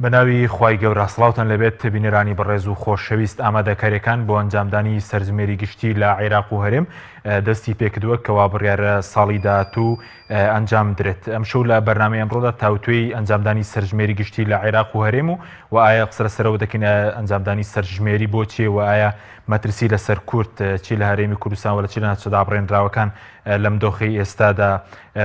بەناوی خوای گەورە سڵاوتان لێبێت بینەرانی بەڕێز و خۆشەویست ئامادەکاریەکان بۆ ئەنجامدانی سەرژمێری گشتی لە عێراق و هەرێم دەستی پێکردووە کەوا بڕیارە ساڵی داهاتوو ئەنجام درێت ئەمشەو لە بەرنامەی ئەمڕۆدا تاوتوێی ئەنجامدانی سەرژمێری گشتی لە عێراق و هەرێم و و ئایا قسە لەسەرەوە دەکەین ئەنجامدانی سەرژمێری بۆ چیە و ئایا مەترسی لەسەر کورد چی لە هەرێمی کوردستان و لە چی لە ناوچە دابڕێنراوەکان لەم دۆخەی ئێستادا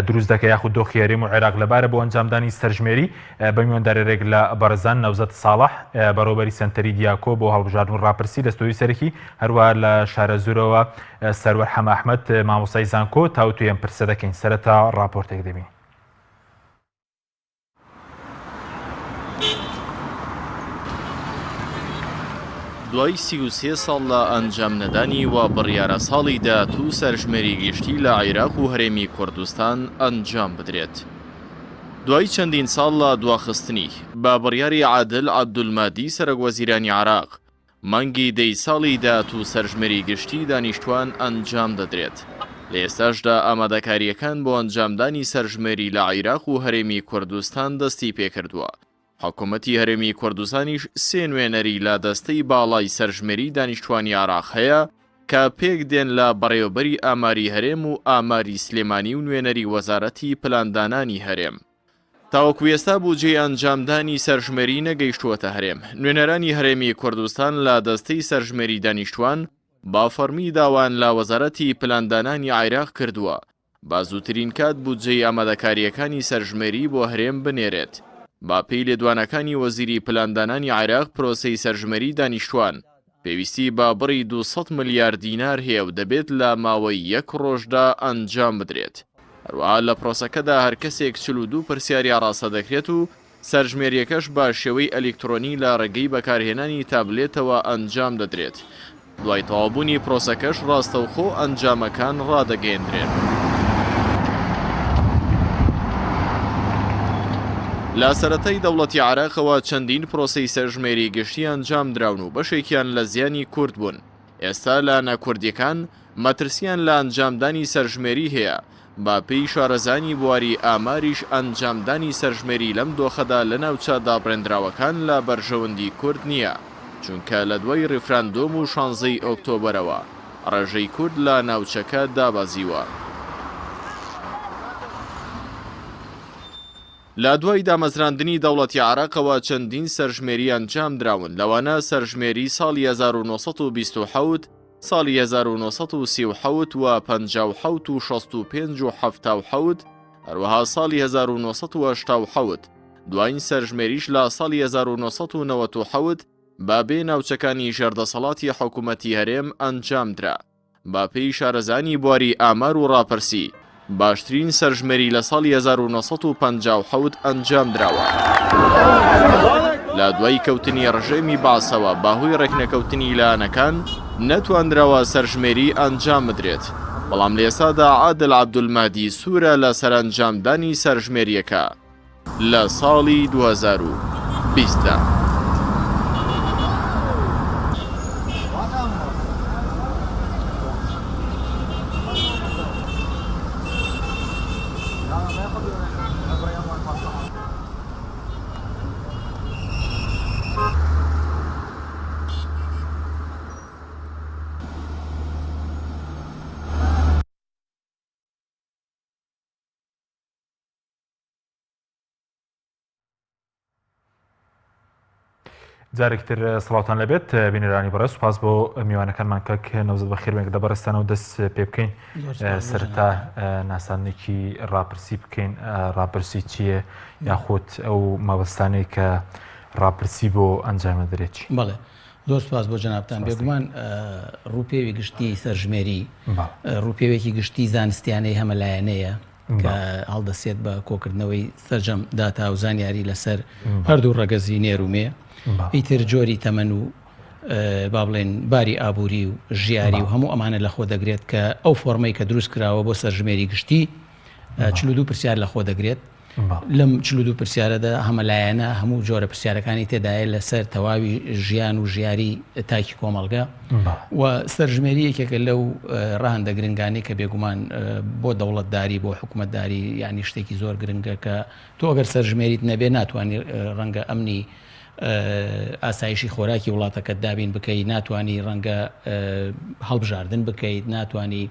دروست دەکە یاخود دۆخی هەرێم و عێراق لەبارە بۆ ئەنجامدانی سەرژمێری بە میواندارێک لە بەڕێزان نەوزەد ساڵح بەڕێوەبەری سەنتەری دیاکۆ بۆ هەڵبژاردن و ڕاپرسی لە ستۆدیۆی سەرەکی هەروەها لە شارەزوورەوە سەروەر حەمە ئەحمەد مامۆستای زانکۆ تاوتوێی ئەم پرسە دەکەین سەرەتا ڕاپۆرتێک دەبینین. دوای 33 ساڵ لە ئەنجام نەدانی وا بڕیارە ساڵی داهاتوو سەرژمێری گشتی لە عیراق و هەرێمی کوردستان ئەنجام بدرێت. دوای چەندین ساڵ لە دواخستنی، بە بڕیاری عادل عەبدولمەهدی سەرۆکوەزیرانی عێراق، مانگی دەی ساڵی داهاتوو سەرژمێری گشتی دانیشتوان ئەنجام دەدرێت. لە ئێستاشدا ئامادەکارییەکان بۆ ئەنجامدانی سەرژمێری لە عیراق و هەرێمی کوردستان دەستی پێکردووە. حکومەتی هەرێمی کوردستانیش سێ نوێنەری لە دەستەی باڵای سەرژمێری دانیشتوانی عێراق هەیە کە پێکدێن لە بەڕێوەبەری ئاماری هەرێم و ئاماری سلێمانی و نوێنەری وەزارەتی پلاندانانی هەرێم. تاوەکو ئێستا بودجەی ئەنجامدانی سەرژمێری نەگەیشتووەتە هەرێم. نوێنەرانی هەرێمی کوردستان لە دەستەی سەرژمێری دانیشتوان بە فەڕمی داوایان لە وەزارەتی پلاندانانی عیراق کردووە بە زووترین کات بودجەی ئامادەکارییەکانی سەرژمێری بۆ هەرێم بنێرێت. بە پێی لێدوانەکانی وەزیری پلاندانانی عێراق پرۆسەی سەرژمێری دانیشتوان پێویستی بە بڕی 200 ملیار دینار هەیە و دەبێت لە ماوەی یەک ڕۆژدا ئەنجام بدرێت. هەروەها لە پرۆسەکەدا هەر کەسێک 42 پرسیاری ئاڕاستە دەکرێت و سەرژمێرییەکەش بە شێوەی ئەلیکترۆنی لە ڕێگەی بەکارهێنانی تابلێتەوە ئەنجام دەدرێت، دوای تەواوبوونی پرۆسەکەش ڕاستەوخۆ ئەنجامەکان ڕادەگەیەندرێن. لە سەرەتای دەوڵەتی عێراقەوە چەندین پرۆسەی سەرژمێری گشتی ئەنجامدراون و بەشێکیان لە زیانی کورد بوون، ئێستا لایەنە کوردییەکان مەترسییان لە ئەنجامدانی سەرژمێری هەیە، بە پێی شارەزایانی بواری ئاماریش ئەنجامدانی سەرژمێری لەم دۆخەدا لە ناوچە دابڕێندراوەکان لە بەرژەوەندی کورد نییە، چونکە لە دوای ڕیفراندۆم و شانزەی ئۆکتۆبەرەوە ڕێژەی کورد لە ناوچەکە دابەزیوە. لە دوای دامەزراندنی دەوڵەتی عێراقەوە چەندین سەرژمێری ئەنجامدراون، لەوانە سەرژمێری ساڵی 1927، ساڵی 1937 و 57 و 65 و 77، هەروەها ساڵی 1987، دواین سەرژمێریش لە ساڵی 1997 بە بێ ناوچەکانی ژێردەسەڵاتی حکوومەتی هەرێم ئەنجامدرا. بە پێی شارەزایانی بواری ئامار و ڕاپرسی، باشترین سەرژمێری لە ساڵی 1957 ئەنجامدراوە. لە دوای کەوتنی ڕژێمی بەعسەوە بە هۆی ڕێکنەکەوتنی لایەنەکان نەتوانراوە سەرژمێری ئەنجام بدرێت، بەڵام لە ئێستادا عادل عەبدولمەهدی سوورە لە سەرئەنجامدانی سەرژمێرییەکە. لە ساڵی 2020 دا. جارێکی تر سڵاوتان لەبێت بینەرانی بەڕێز سوپاس بۆ میوانەکانمان کاک نەوزەد بەخێربێن لە بەڕێزتانەوە دەست پێ بکەین سەرەتا ناساندنێکی ڕاپرسی بکەین ڕاپرسی چییە یاخود ئەو مەبەستانەی کە ڕاپرسی بۆ ئەنجامە دەرێت چی بەڵێ زۆر سپاس بۆ جەنابتان بێگومان ڕووپێوی گشتی سەرژمێری ڕووپێوێکی گشتی زانستیانەی هەمەلایەنەیە کە هەڵدەسێت بە کۆکردنەوەی سەرجەم داتا و زانیاری لەسەر هەردوو ڕەگەزی نێر و مێ، ئیتر جۆری تەمەن و با بڵێن باری ئابووری و ژیاری و هەموو ئەمانە لەخۆ دەگرێت کە ئەو فۆرمەی کە دروست کراوە بۆ سەرژمێری گشتی 42 پرسیار لەخۆ دەگرێت. لەم 42 پرسیارەدا هەمەلایەنە هەموو جۆرە پرسیارەکانی تێدایە لەسەر تەواوی ژیان و ژیاری تاکی کۆمەڵگە و سەرژمێری یەکێکە لەو ڕەهەندە گرنگانەی کە بێگومان بۆ دەوڵەتداری بۆ حکوومەتداری یعنی شتێکی زۆر گرنگە کە تۆ ئەگەر سەرژمێریت نەبێ ناتوانانی ڕەنگە ئەمنی ئاسایشی خۆراکی وڵاتەکەت دابین بکەیت ناتوانانی ڕەنگە هەڵبژاردن بکەیت ناتوانانی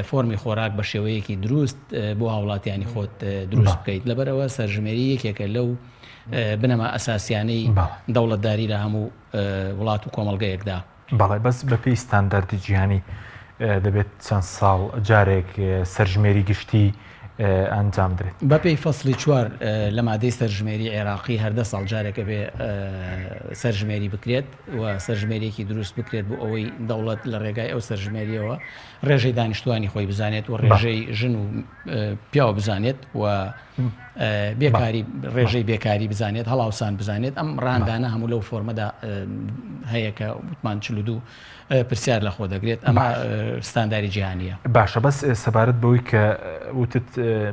فۆرمی خۆراک بە شێوەیەکی دروست بۆ هاوڵاتیانی خۆت دروست بکەیت لەبەرەوە سەرژمێری یەکێکە لەو بنەما ئەساسیانەی دەوڵەتداری لە هەموو وڵات و کۆمەڵگەیەکدا. بەڵێ بەس بەپێی ستانداردی جیهانی دەبێت چەند ساڵ جارێک سەرژمێری گشتی ئەنجام درێت؟ بەپێی فەسڵی چوار لە مادەی سەرژمێری عێراقی هەر دە ساڵ جارێک ئەبێ سەرژمێری بکرێت و سەرژمێریەکی دروست بکرێت بۆ ئەوەی دەوڵەت لە ڕێگای ئەو سەرژمێریەوە ڕێژەی دانیشتوانی خۆی بزانێت و ڕێژەی ژن و پیاو بزانێت و بێکاری ڕێژەی بێکاری بزانێت هەڵاوسان بزانێت ئەم ڕاندانە هەموو لەو فۆرمەدا هەیە کە وتمان 42 پرسیار لە خۆ دەگرێت ئەمە ستانداری جیهانیە. باشە بەس سەبارەت بەوەی کە وتت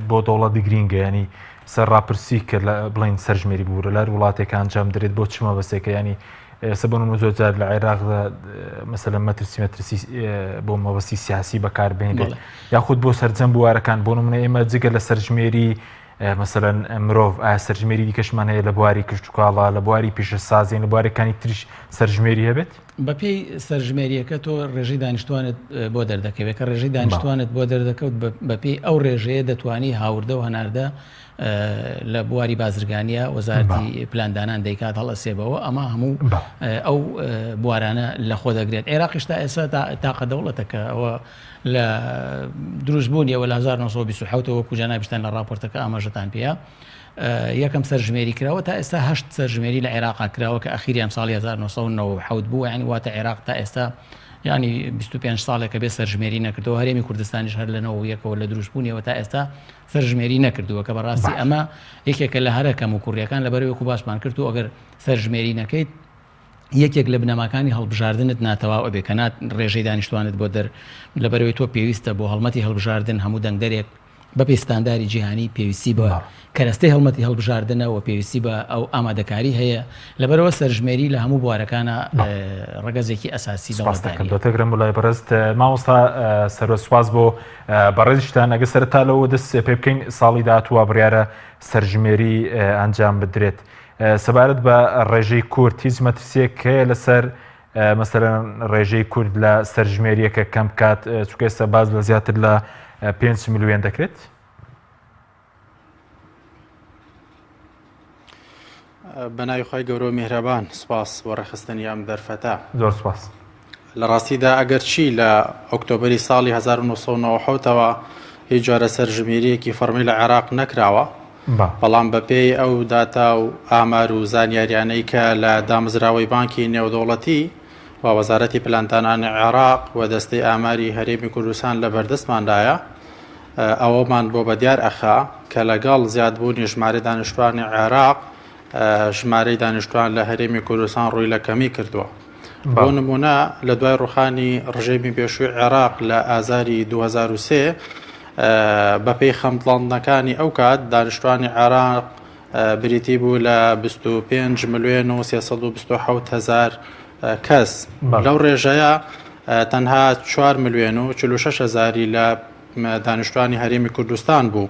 بۆ دەوڵەت گرینگە ینی سەر ڕاپرسی کە بڵین سەرژمێری بوورە لار وڵاتێک ئەنجام درێت بۆ چ مەبەستێکە ینی ئێستا بۆ نموونە زۆر جار لە عێراقدا مەسەلەن مەترسی مەترسی بۆ مەبەستی سیاسی بەکاربهێنرێت یاخود بۆ سەرجەم بوارەکان بۆ نمونە ئێمە جگە لە سەرژمێری مەسەلەن مرۆڤ ئایا سەرژمێری دیکەشمان هەیە لە بواری کشتتوکاڵا لە بواری پیشەسازی لە بوارەکانی تریش سەرژمێری هەبێت؟ بەپێی سەرژمێریەکە تۆ ڕێژەی دانیشتوانت بۆ دەردەکەوێت کە ڕێژەی دانیشتوانت بۆ دەردەکەوت بەپێی ئەو ڕێژەیە دەتوانی هاوردە و هەناردە لە بواری بازرگانیە وەزارەتی پلاندانان دەیکات هەڵئەسێ بەوە ئەمە هەموو ئەو بوارانە لە خۆ دەگرێت عێراقیش تا ئێستا تاقە دەوڵەتە کە ئەوە لە دروستبوونیەوە لە 1927 وەکو جەنابیشتان لە راپۆرتەکە ئاماژەتان پێیە یەکەم سەرژمێری کراوە تا ئێستا هەشت سەرژمێری لە عێراقا کراوە کە ئەخیریان ساڵی 1997 بووە یعنی واتە عێراق تا ئێستا ینی 25 ساڵێکە بێ سەرژمێری نەکردەوە هەرێمی کوردستانیش هەر لە 91ەوە لە دروستبوونیەوە تا ئێستا سەرژمێری نەکردووە کە بەڕاستی ئەمە یەکێکە لە هەرە کەموکوڕیەکان لەبەرئەوەی وەکو باسمان کرد تۆ ئەگەر سەرژمێری نەکەیت یەکێک لە بنەماکانی هەڵبژاردنت ناتەواو ئەبێ کە نات ڕێژەی دانیشتوانت بۆ دەر لەبەرئەوەی تۆ پێویستە بۆ هەڵمەتی هەڵبژاردن هەموو دەنگدەرێک بەپێی ستانداری جیهانی پێویستی بە کەرەستەی هەڵمەتی هەڵبژاردنە و پێویستی بە ئەو ئامادەکاری هەیە لەبەرئەوە سەرژمێری لە هەموو بوارەکانا ڕەگەزێکی ئەساسی سپاس دەکەم دەتەگرم بۆ لای بەڕێزت مامۆستا سەروەت سپاس بۆ بەڕێزیشتان ئەگە سەرەتا لەوە دەست پێ بکەین ساڵی داهاتووە بڕیارە سەرژمێری ئەنجام بدرێت سەبارەت بە ڕێژەی کورد هیچ مەترسیەک هەیە لەسەر مەسەرەن ڕێژەی کورد لە سەرژمێریەکە کەم بکات چونکە ئێستا باز لە زیاتر لە 5 ملیۆن دەکرێت؟ بەناوی خوای گەورە و میهرەبان سوپاس بۆ ڕێکخستنی ئەم دەرفەتە. زۆر سوپاس. لە ڕاستیدا ئەگەرچی لە ئۆکتۆبەری ساڵی 1997ەوە هیچ جۆرە سەرژمێرییەکی فەڕمی لە عێراق نەکراوە، بەڵام بەپێی ئەو داتا و ئامار و زانیاریانەی کە لە دامەزراوەی بانکی نێودەوڵەتی و وەزارەتی پلاندانانی عێراق و دەستەی ئاماری هەرێمی کوردستان لە بەردەستماندایە، ئەوەمان بۆ بەدیار ئەخا کە لەگەڵ زیادبوونی ژمارەی دانیشتوانی عێراق، ژمارەی دانیشتوان لە هەرێمی کوردستان ڕووی لە کەمی کردووە. بۆ نموونە لە دوای ڕوخانی ڕژێمی پێشووی عێراق لە ئازاری 2003 بەپێی خەمڵاندنەکانی ئەو کات دانیشتوانی عێراق بریتی بوو لە 25 ملیۆن و 327 هەزار کەس. لەو ڕێژەیە تەنها 4 ملیۆن و 46 هەزاری لە دانیشتوانی هەرێمی کوردستان بوو.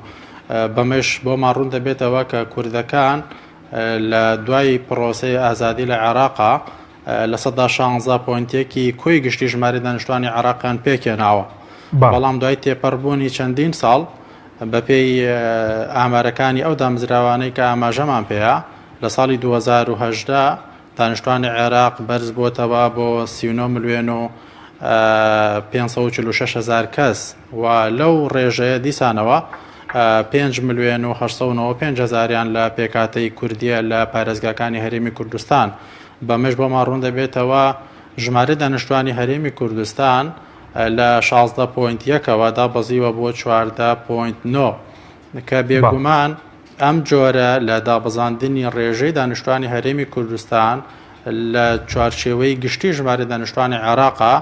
بەمەش بۆمان ڕوون دەبێتەوە کە کوردەکان لە دوای پڕۆسەی ئازادی لە عێراقا 16% point یەکی کۆی گشتی ژمارەی دانیشتوانی عێراقیان پێکهێناوە. بەڵام دوای تێپەڕبوونی چەندین ساڵ بەپێی ئامارەکانی ئەو دامەزراوانەی کە ئاماژەمان پێیە لە ساڵی 2018 دانیشتوانی عێراق بەرزبووەتەوە بۆ 39 ملیۆن و 546 هەزار کەس و لەو ڕێژەیە دیسانەوە 5 ملیۆن و 895 هەزاریان لە پێکهاتەی کوردیە لە پارێزگاکانی هەرێمی کوردستان. بەمەش بۆمان ڕوون دەبێتەوە ژمارەی دانیشتوانی هەرێمی کوردستان لە 16 point یەکەوە دابەزیوە بۆ 14 point 9 کە بێگومان ئەم جۆرە لە دابەزاندنی ڕێژەی دانیشتوانی هەرێمی کوردستان لە چوارچێوەی گشتی ژمارەی دانیشتوانی عێراقا.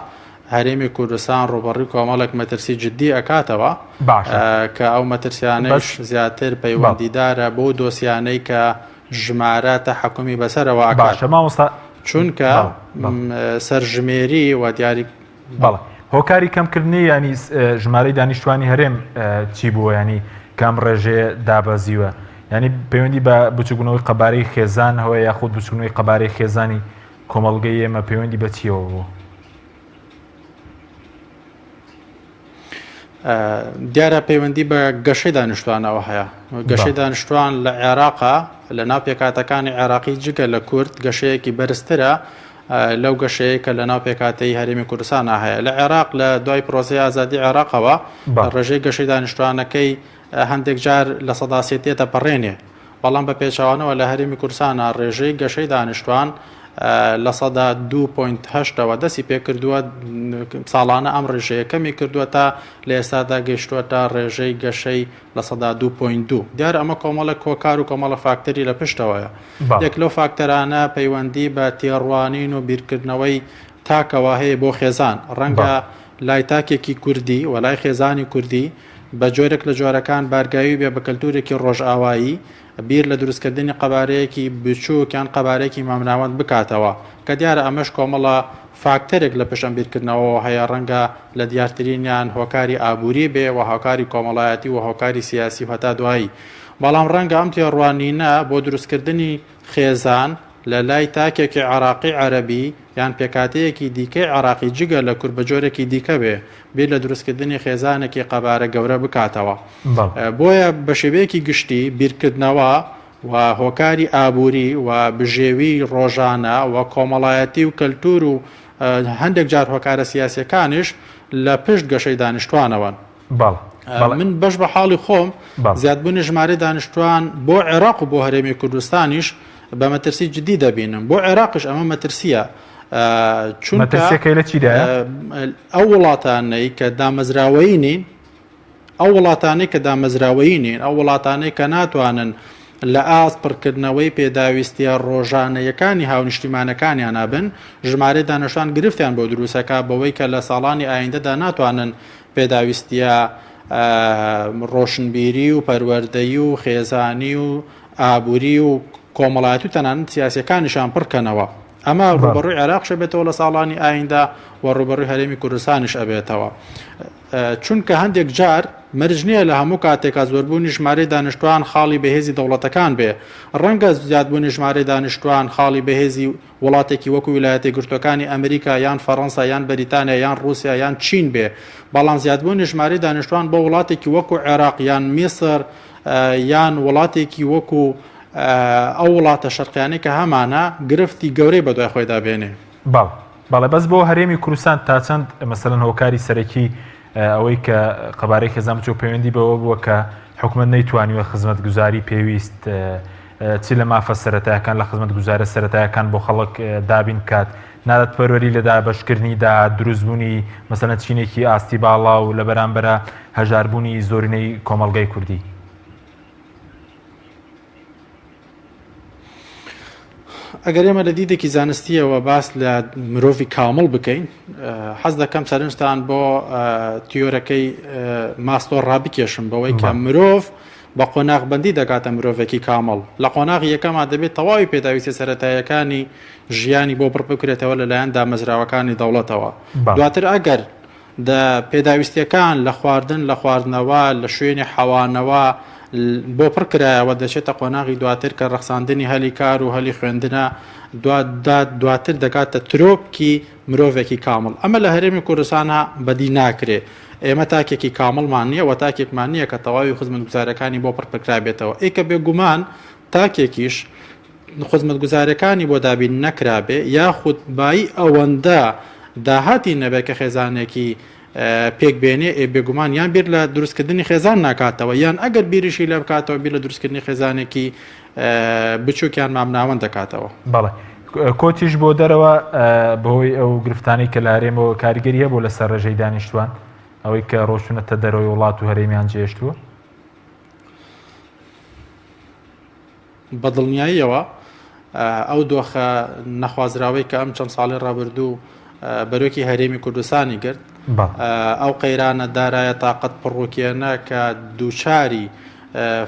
هەرێمی کوردستان ڕووبەڕووی کۆمەڵێک مەترسی جددی ئەکاتەوە باشە کە ئەو مەترسیانەش بەس زیاتر بەڵێ. پەیوەندیدارە بەو دۆسیانەی کە ژمارە تەحەکومی بەسەرەوە ئەکات باشە مامۆستا چونکە بەڵێ بەڵێ. سەرژمێری و دیاری بەڵێ هۆکاری کەمکردنی ینی ژمارەی دانیشتوانی هەرێم چی بووە ینی کام ڕێژەیە دابەزیوە ینی پەیوەندی بە بچووکبوونەوەی قەبارەی خێزان هەوە یاخود بچوونەوەی قەبارەی خێزانی کۆمەڵگەی ئێمە پەیوەندی بە چیەوە بوو؟ دیارە پەیوەندی بە گەشەی دانیشتوانەوە هەیە گەشەی دانیشتوان لە عێراقا لە ناو پێکاتەکانی عێراقی جگە لە کورد گەشەیەکی بەرزترە لەو گەشەیە کە لە ناو پێکاتەی هەرێمی کوردستانە هەیە لە عێراق لە دوای پرۆسی ئازادی عێراقەوە ڕێژەی گەشەی دانیشتوانەکەی هەندێک جار 3% تێتە پەڕێنێ بەڵام بە پێچەوانەوە لە هەرێمی کوردستانا ڕێژەی گەشەی دانیشتوان 2.8% ەوە دەستی پێکردووە، ساڵانە ئەم ڕێژەیە کەمی کردووە تا لە ئێستادا گەیشتووەتە ڕێژەی گەشەی 2.2%. دیارە ئەمە کۆمەڵێک هۆکار و کۆمەڵە فاکتەری لە پشتەوەیە. یەک لەو فاکتەرانە پەیوەندی بە تێڕوانین و بیرکردنەوەی تاکەوە هەیە بۆ خێزان. ڕەنگە لای تاکێکی کوردی و لای خێزانی کوردی بە جۆرێک لە جۆرەکان بارگاوی بێ بە کەلتورێکی ڕۆژئاوایی بیر لە دروستکردنی قەبارەیەکی بچووک یان قەبارەیەکی مامناوەند بکاتەوە کە دیارە ئەمەش کۆمەڵە فاکتەرێک لە پشت ئەم بیرکردنەوەوە هەیە ڕەنگە لە دیارترینیان هۆکاری ئابووری بێ و هۆکاری کۆمەڵایەتی و هۆکاری سیاسی و هەتا دوایی بەڵام ڕەنگە ئەم تێڕوانینە بۆ دروستکردنی خێزان لە لای تاکێکی عێراقی عەرەبی یان پێکهاتەیەکی دیکەی عێراقی جگە لە کورد بە جۆرێکی دیکە بێ بیر لە دروستکردنی خێزانێکی قەبارە گەورە بکاتەوە. بۆیە بە شێوەیەکی گشتی بیرکردنەوە و هۆکاری ئابووری و بژێوی ڕۆژانە و کۆمەڵایەتی و کەلتوور و هەندێک جار هۆکارە سیاسیەکانیش لە پشت گەشەی دانیشتوانەوەن. بەڵێ بەڵێ. من بەش بە حاڵی خۆم بەڵێ. زیادبوونی ژمارەی دانیشتوان بۆ عێراق و بۆ هەرێمی کوردستانیش بە مەترسی جدی دەبینم بۆ عێراقیش ئەمە مەترسیە چونکە مەترسیەکەی لە چیدایە؟ ئەو وڵاتانەی کە دامەزراوەیی نین ئەو وڵاتانەی کە دامەزراوەیی نین، ئەو وڵاتانەی کە ناتوانن لە ئاست پڕکردنەوەی پێداویستییە ڕۆژانەیەکانی هاونیشتیمانەکانیانا بن، ژمارەی دانیشتوان گرفتیان بۆ دروست ئەکا بەوەی کە لە ساڵانی ئایندەدا ناتوانن پێداویستییە ڕۆشنبیری و پەروەردەیی و خێزانی و ئابووری و کۆمەڵایەتی و تەنانەت سیاسییەکانیشیان پڕکەنەوە. ئەمە ڕووبەڕووی عێراقش ئەبێتەوە لە ساڵانی ئایندە و ڕووبەڕووی هەرێمی کوردستانیش ئەبێتەوە. چونکە هەندێک جار مەرج نییە لە هەموو کاتێکا زۆربوونی ژمارەی دانیشتووان خاڵی بەهێزی دەوڵەتەکان بێ، ڕەنگە زیادبوونی ژمارەی دانیشتووان خاڵی بەهێزی وڵاتێکی وەکو ویلایەتە یەکگرتووەکانی ئەمریکا یان فەڕەنسا یان بەریتانیا یان ڕووسیا یان چین بێ، بەڵام زیادبوونی ژمارەی دانیشتووان بۆ وڵاتێکی وەکو عێراق یان میسر یان وڵاتێکی وەکو ئەو وڵاتە شەرقیانەی کە هەمانە گرفتی گەورەی بەدوای خۆیدا بێنێ. بەڵێ. بەڵێ بەس بۆ هەرێمی کوردستان تا چەند مەسەلەن هۆکاری سەرەکی ئەوەی کە قەبارەی خێزان بچوو پەیوەندی بەوە بووە کە حکومەت نەیتوانیوە خزمەتگوزاری پێویست چ لە مافە سەرەتایەکان لە خزمەتگوزارە سەرەتایەکان بۆ خەڵک دابین بکات نادادپەروەری لە دابەشکردنی داهات دروستبوونی مەسەلەن چینێکی ئاستی باڵا و لە بەرامبەرە هەژاربوونی زۆرینەی کۆمەڵگەی کوردی. ئەگەر ئێمە لە دیدێکی زانستیەوە باس لە مرۆڤی کامڵ بکەین حەز دەکەم سەرنجتان بۆ تیۆرەکەی ماستۆ ڕابکێشم بەوەی کە مرۆڤ بە قۆناغبندی دەگاتە مرۆڤێکی کامڵ لە قۆناغی یەکەما دەبێت تەواوی پێداویستی سەتایەکانی ژیانی بۆ بڕ بکرێتەوە لەلایەن دامەزراوەکانی دەوڵەتەوە دواتر ئەگەر دە پێداویستییەکان لە خواردن، لە خواردنەوە، لە شوێنی حەوانەوە بۆ پڕ کرایەوە، دەچێتە قۆناغی دواتر کە ڕەخساندنی هەلی کار و هەلی خوێندنە، دواتر دەگاتە ترۆپکی مرۆڤێکی کامڵ. ئەمە لە هەرێمی کوردستانا بەدی ناکرێ. ئێمە تاکێکی کامڵمان نییە و تاکێکمان نییە کە تەواوی خزمەتگوزارییەکانی بۆ پڕ پرکرابێتەوە. ئێ کە بێگومان تاکێکیش خزمەتگوزاریەکانی بۆ دابین نەکرابێ یاخود بایی ئەوەندە داهاتی نەبێ کە خێزانێکی پێک بێنێ ئێ بێگومان یان بیر لە دروستکردنی خێزان ناکاتەوە یان ئەگەر بیریشی لێ بکاتەوە بیر لە دروستکردنی خێزانێکی بچووک یان مامناوەند دەکاتەوە. بەڵێ کۆچیش بۆ دەرەوە بەهۆی ئەو گرفتانەی کە لە هەرێمەوە کاریگەری هەبوو لەسەر ڕێژەی دانیشتوان ئەوەی کە ڕۆشتونەتە دەرەوەی وڵات و هەرێمیان جێهێشتووە؟ بە دڵنیاییەوە ئەو دۆخە نەخوازراوەی کە ئەم چەند ساڵەی ڕابردوو بەرۆکی هەرێمی کوردستانی گرت، ئەو قەیرانە دارایە تاقەت پڕوکێنە کە دووچاری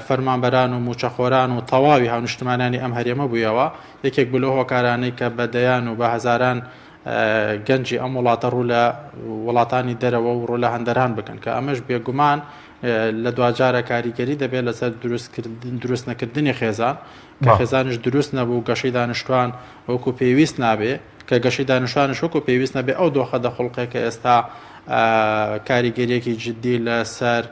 فەرمانبەران و مووچەخۆران و تەواوی هاونیشتمانیانی ئەم هەرێمە بوویەوە، یەکێک بوو لەو هۆکارانەی کە بە دەیان و بە هەزاران گەنجی ئەم وڵاتە ڕوو لە وڵاتانی دەرەوە و ڕوو لە هەندەران بکەن کە ئەمەش بێگومان لە دواجارە کاریگەری دەبێت لەسەر دروست نەکردنی خێزان کە خێزانیش دروست نەبوو گەشەی دانیشتوان وەکو پێویست نابێ کە گەشەی دانیشتوانیش وەکو پێویست نەبێ ئەو دۆخە دەخوڵقێ کە ئێستا کاریگەریەکی جددی لەسەر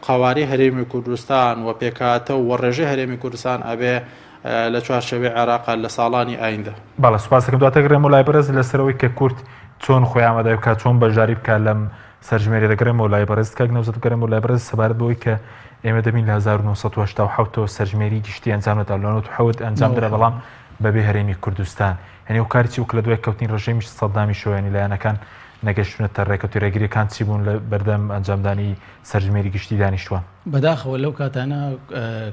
قەوارەی هەرێمی کوردستان و پێکهاتە و ڕێژەی هەرێمی کوردستان ئەبێ لە چوارچێوەی عێراق لە ساڵانی ئایندە. بەڵێ سوپاس دەکەم. دواتر گەڕێمەوە لای بەڕێز لەسەر ئەوەی کە کورد چۆن خۆی ئامادە بکات، چۆن بەشداری بکات لەم سەرژمێریە. دەگەڕێمەوە لای بەڕێز کاک نەوزاد، بگەڕێمەوە لای بەڕێز سەبارەت بەوەی کە ئێمە دەبین لە 1987 ەوە سەرژمێری گشتی ئەنجام نەدرا، لە 97 ئەنجام درا بەڵام بەبێ هەرێمی کوردستان. یانی هۆکاری چی بوو کە لە دوای کەوتنی ڕژێمی سەدامیشەوە یانی لایەنەکان نەگەشتوونەتە ڕێکەوتی ڕێگریەکان چی بوون لە بەردەم ئەنجامدانی سەرژمێری گشتی دانیشتوان؟ بەداخەوە لەو کاتانە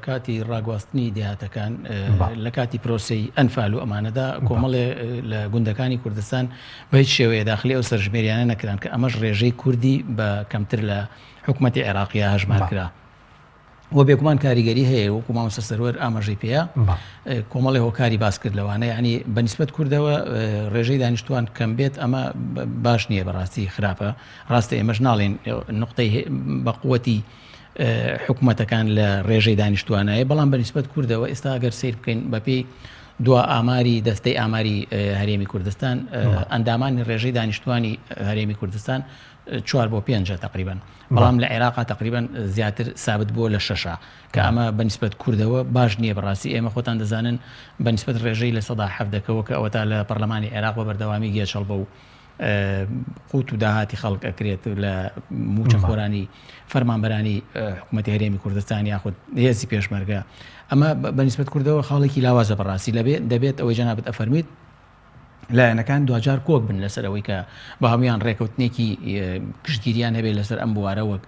کاتی ڕاگواستنی دێهاتەکان لە کاتی پرۆسەی ئەنفال و ئەمانەدا کۆمەڵێ لە گوندەکانی کوردستان بە هیچ شێوەیە داخلی ئەو سەرژمێریانە نەکران کە ئەمەش ڕێژەی کوردی بە کەمتر لە حکوومەتی عێراقیە هەژمار کرا. و بێگومان کاریگەری هەیە وەکو مامۆستا سەروەر ئاماژەی پێیە کۆمەڵی هۆکاری باس کرد لەوانە یعنی بەنیسبەت کوردەوە ڕێژەی دانیشتوان کەم بێت ئەمە باش نییە بەڕاستی خراپە ڕاستە ئێمەش ناڵێن نقطەی بە قوتی حکوومەتەکان لە ڕێژەی دانیشتوانایە بەڵام بەنیسبەت کوردەوە ئێستا ئەگەر سیر بکەین بەپێی دوا ئاماری دەستەی ئاماری هەرێمی کوردستان ئەندامانی ڕێژەی دانیشتوانی هەرێمی کوردستان چوار بۆ پێنجە تقریبان بەڵام لە عێراقا تقریبان زیاتر سابت بووە لە شەشە کە ئەمە بەنیسبەت کوردەوە باش نییە بەڕاستی ئێمە خۆتان دەزانن بەنیسبەت ڕێژەی 17%ەکەوە کە ئەوەتا لە پەرلەمانی عێراق بە بەردەوامی گێچەڵ بە و قوت و داهاتی خەڵک ئەکرێت لە موچەخۆرانی فەرمانبەرانی حکوومەتی هەرێمی کوردستان یاخود هێزی پێشمەرگە ئەمە بەنیسبەت کوردەوە خاڵێکی لاوازە بەڕاستی لەبێ دەبێت ئەوەی جەنابت ئەفەرمیت لایەنەکان دواجار کۆک بن لەسەر ئەوەی کە بە هەمویان ڕێکەوتنێکی گشتگیریان هەبێت لەسەر ئەم بوارە وەک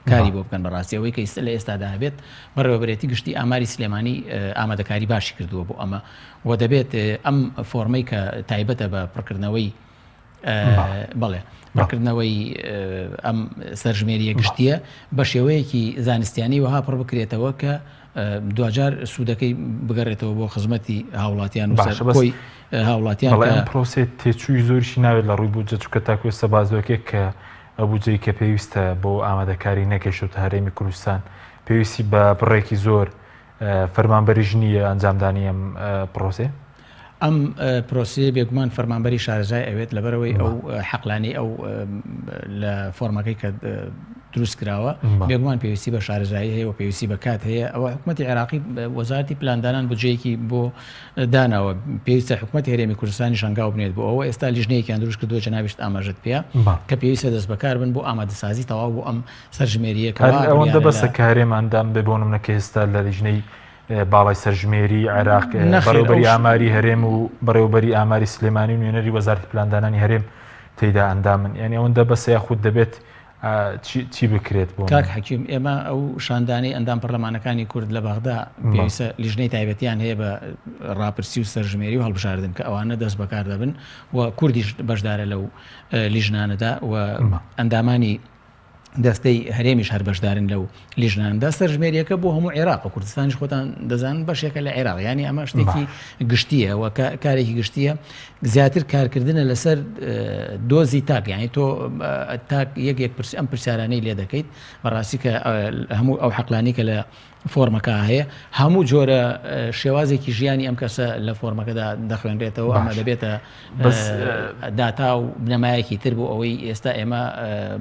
کاری بۆ بکەن بەڕاستی ئەوەی کە ئیستا لە ئێستادا هەبێت بەڕێوەبەرێتی گشتی ئاماری سلێمانی ئامادەکاری باشی کردووە بۆ ئەمە و دەبێت ئەم فۆرمەی کە تایبەتە بە پڕکردنەوەی بەڵێ پڕکردنەوەی ئەم سەرژمێریە گشتیە بە شێوەیەکی زانستیانی وەها پڕ بکرێتەوە کە دواجار سوودەکەی بگەڕێتەوە بۆ خزمەتی هاوڵاتیان و کۆی هاوڵاتیان بەڵام پرۆسێ تێچووی زۆریشی ناوێت لە ڕووی بودجە چونکە تاکو ئێستا بازدۆکێک کە ئەو بودجەی کە پێویستە بۆ ئامادەکاری نەگەیشتۆتە هەرێمی کوردستان پێویستی بە بڕێکی زۆر فەرمانبەریش نییە ئەنجامدانی ئەم پرۆسەیە؟ ئەم پرۆسەیە بێگومان فەرمانبەری شارەزای ئەوێت لەبەرەوەی ئەو حەقلانی ئەو لە فۆرمەکەی کە دروست کراوە بێگومان پێویستی بە شارەزایی هەیە و پێویستی بە کات هەیە ئەوە حکوومەتی عێراقی وەزارتی پلاندانان بجەیەکی بۆ داناوە پێویستە حکوومەت هەرێمی کوردستانی شەنگاو بنێت بۆ ئەوە ئێستا لیژنەیەکیان دروست کردووە جەنابیشت ئاماژەت پێ کە پێویستە دەست بەکار بن بۆ ئامادەسازی تەواو بۆ ئەم سەرژمێرییە کە وا ئەوەندە بەسە کە هەرێم ئەندام بێ بۆ نمونە کە ئێستا لە لیژنەی باڵای سەرژمێری عێراق بەڕێوبەری ئاماری هەرێم و بەڕێوبەری ئاماری سلێمانی و نوێنەری وەزارەتی پلاندانانی هەرێم تێیدا ئەندامن یعنی ئەوەندە بەسە یاخود دەبێت چی بکرێت بۆ کاک حەکیم ئێمە ئەو شاندانەی ئەندام پەرلەمانەکانی کورد لە بەغدا پێویستە لیژنەی تایبەتیان هەیە بە ڕاپرسی و سەرژمێری و هەڵبژاردن کە ئەوانە دەست بەکار دەبن و کوردیش بەشدارە لەو لیژنانەدا و ئەندامانی دەستەی هەرێمیش هەر بەشدارن لەو لیژناندا سەرژمێریەکە بۆ هەموو عێراق و کوردستانیش خۆتان دەزانن بەشێکە لە عێراق ینی ئەمە شتێکی گشتیە و کارێکی گشتیە زیاتر کارکردنە لەسەر دۆزی تاک یعنی تۆ تاک یەک یەک پرس ئەم پرسیارانەی لێ دەکەیت بەڕاستی کە هەموو ئەو حەقلانی کە لە فۆرمەکە هەیە هەموو جۆرە شێوازێکی ژیانی ئەم کەسە لە فۆرمەکەدا دەخوێنرێتەوە ئەمە دەبێتە داتا و بنەمایەکی تر بۆ ئەوەی ئێستا ئێمە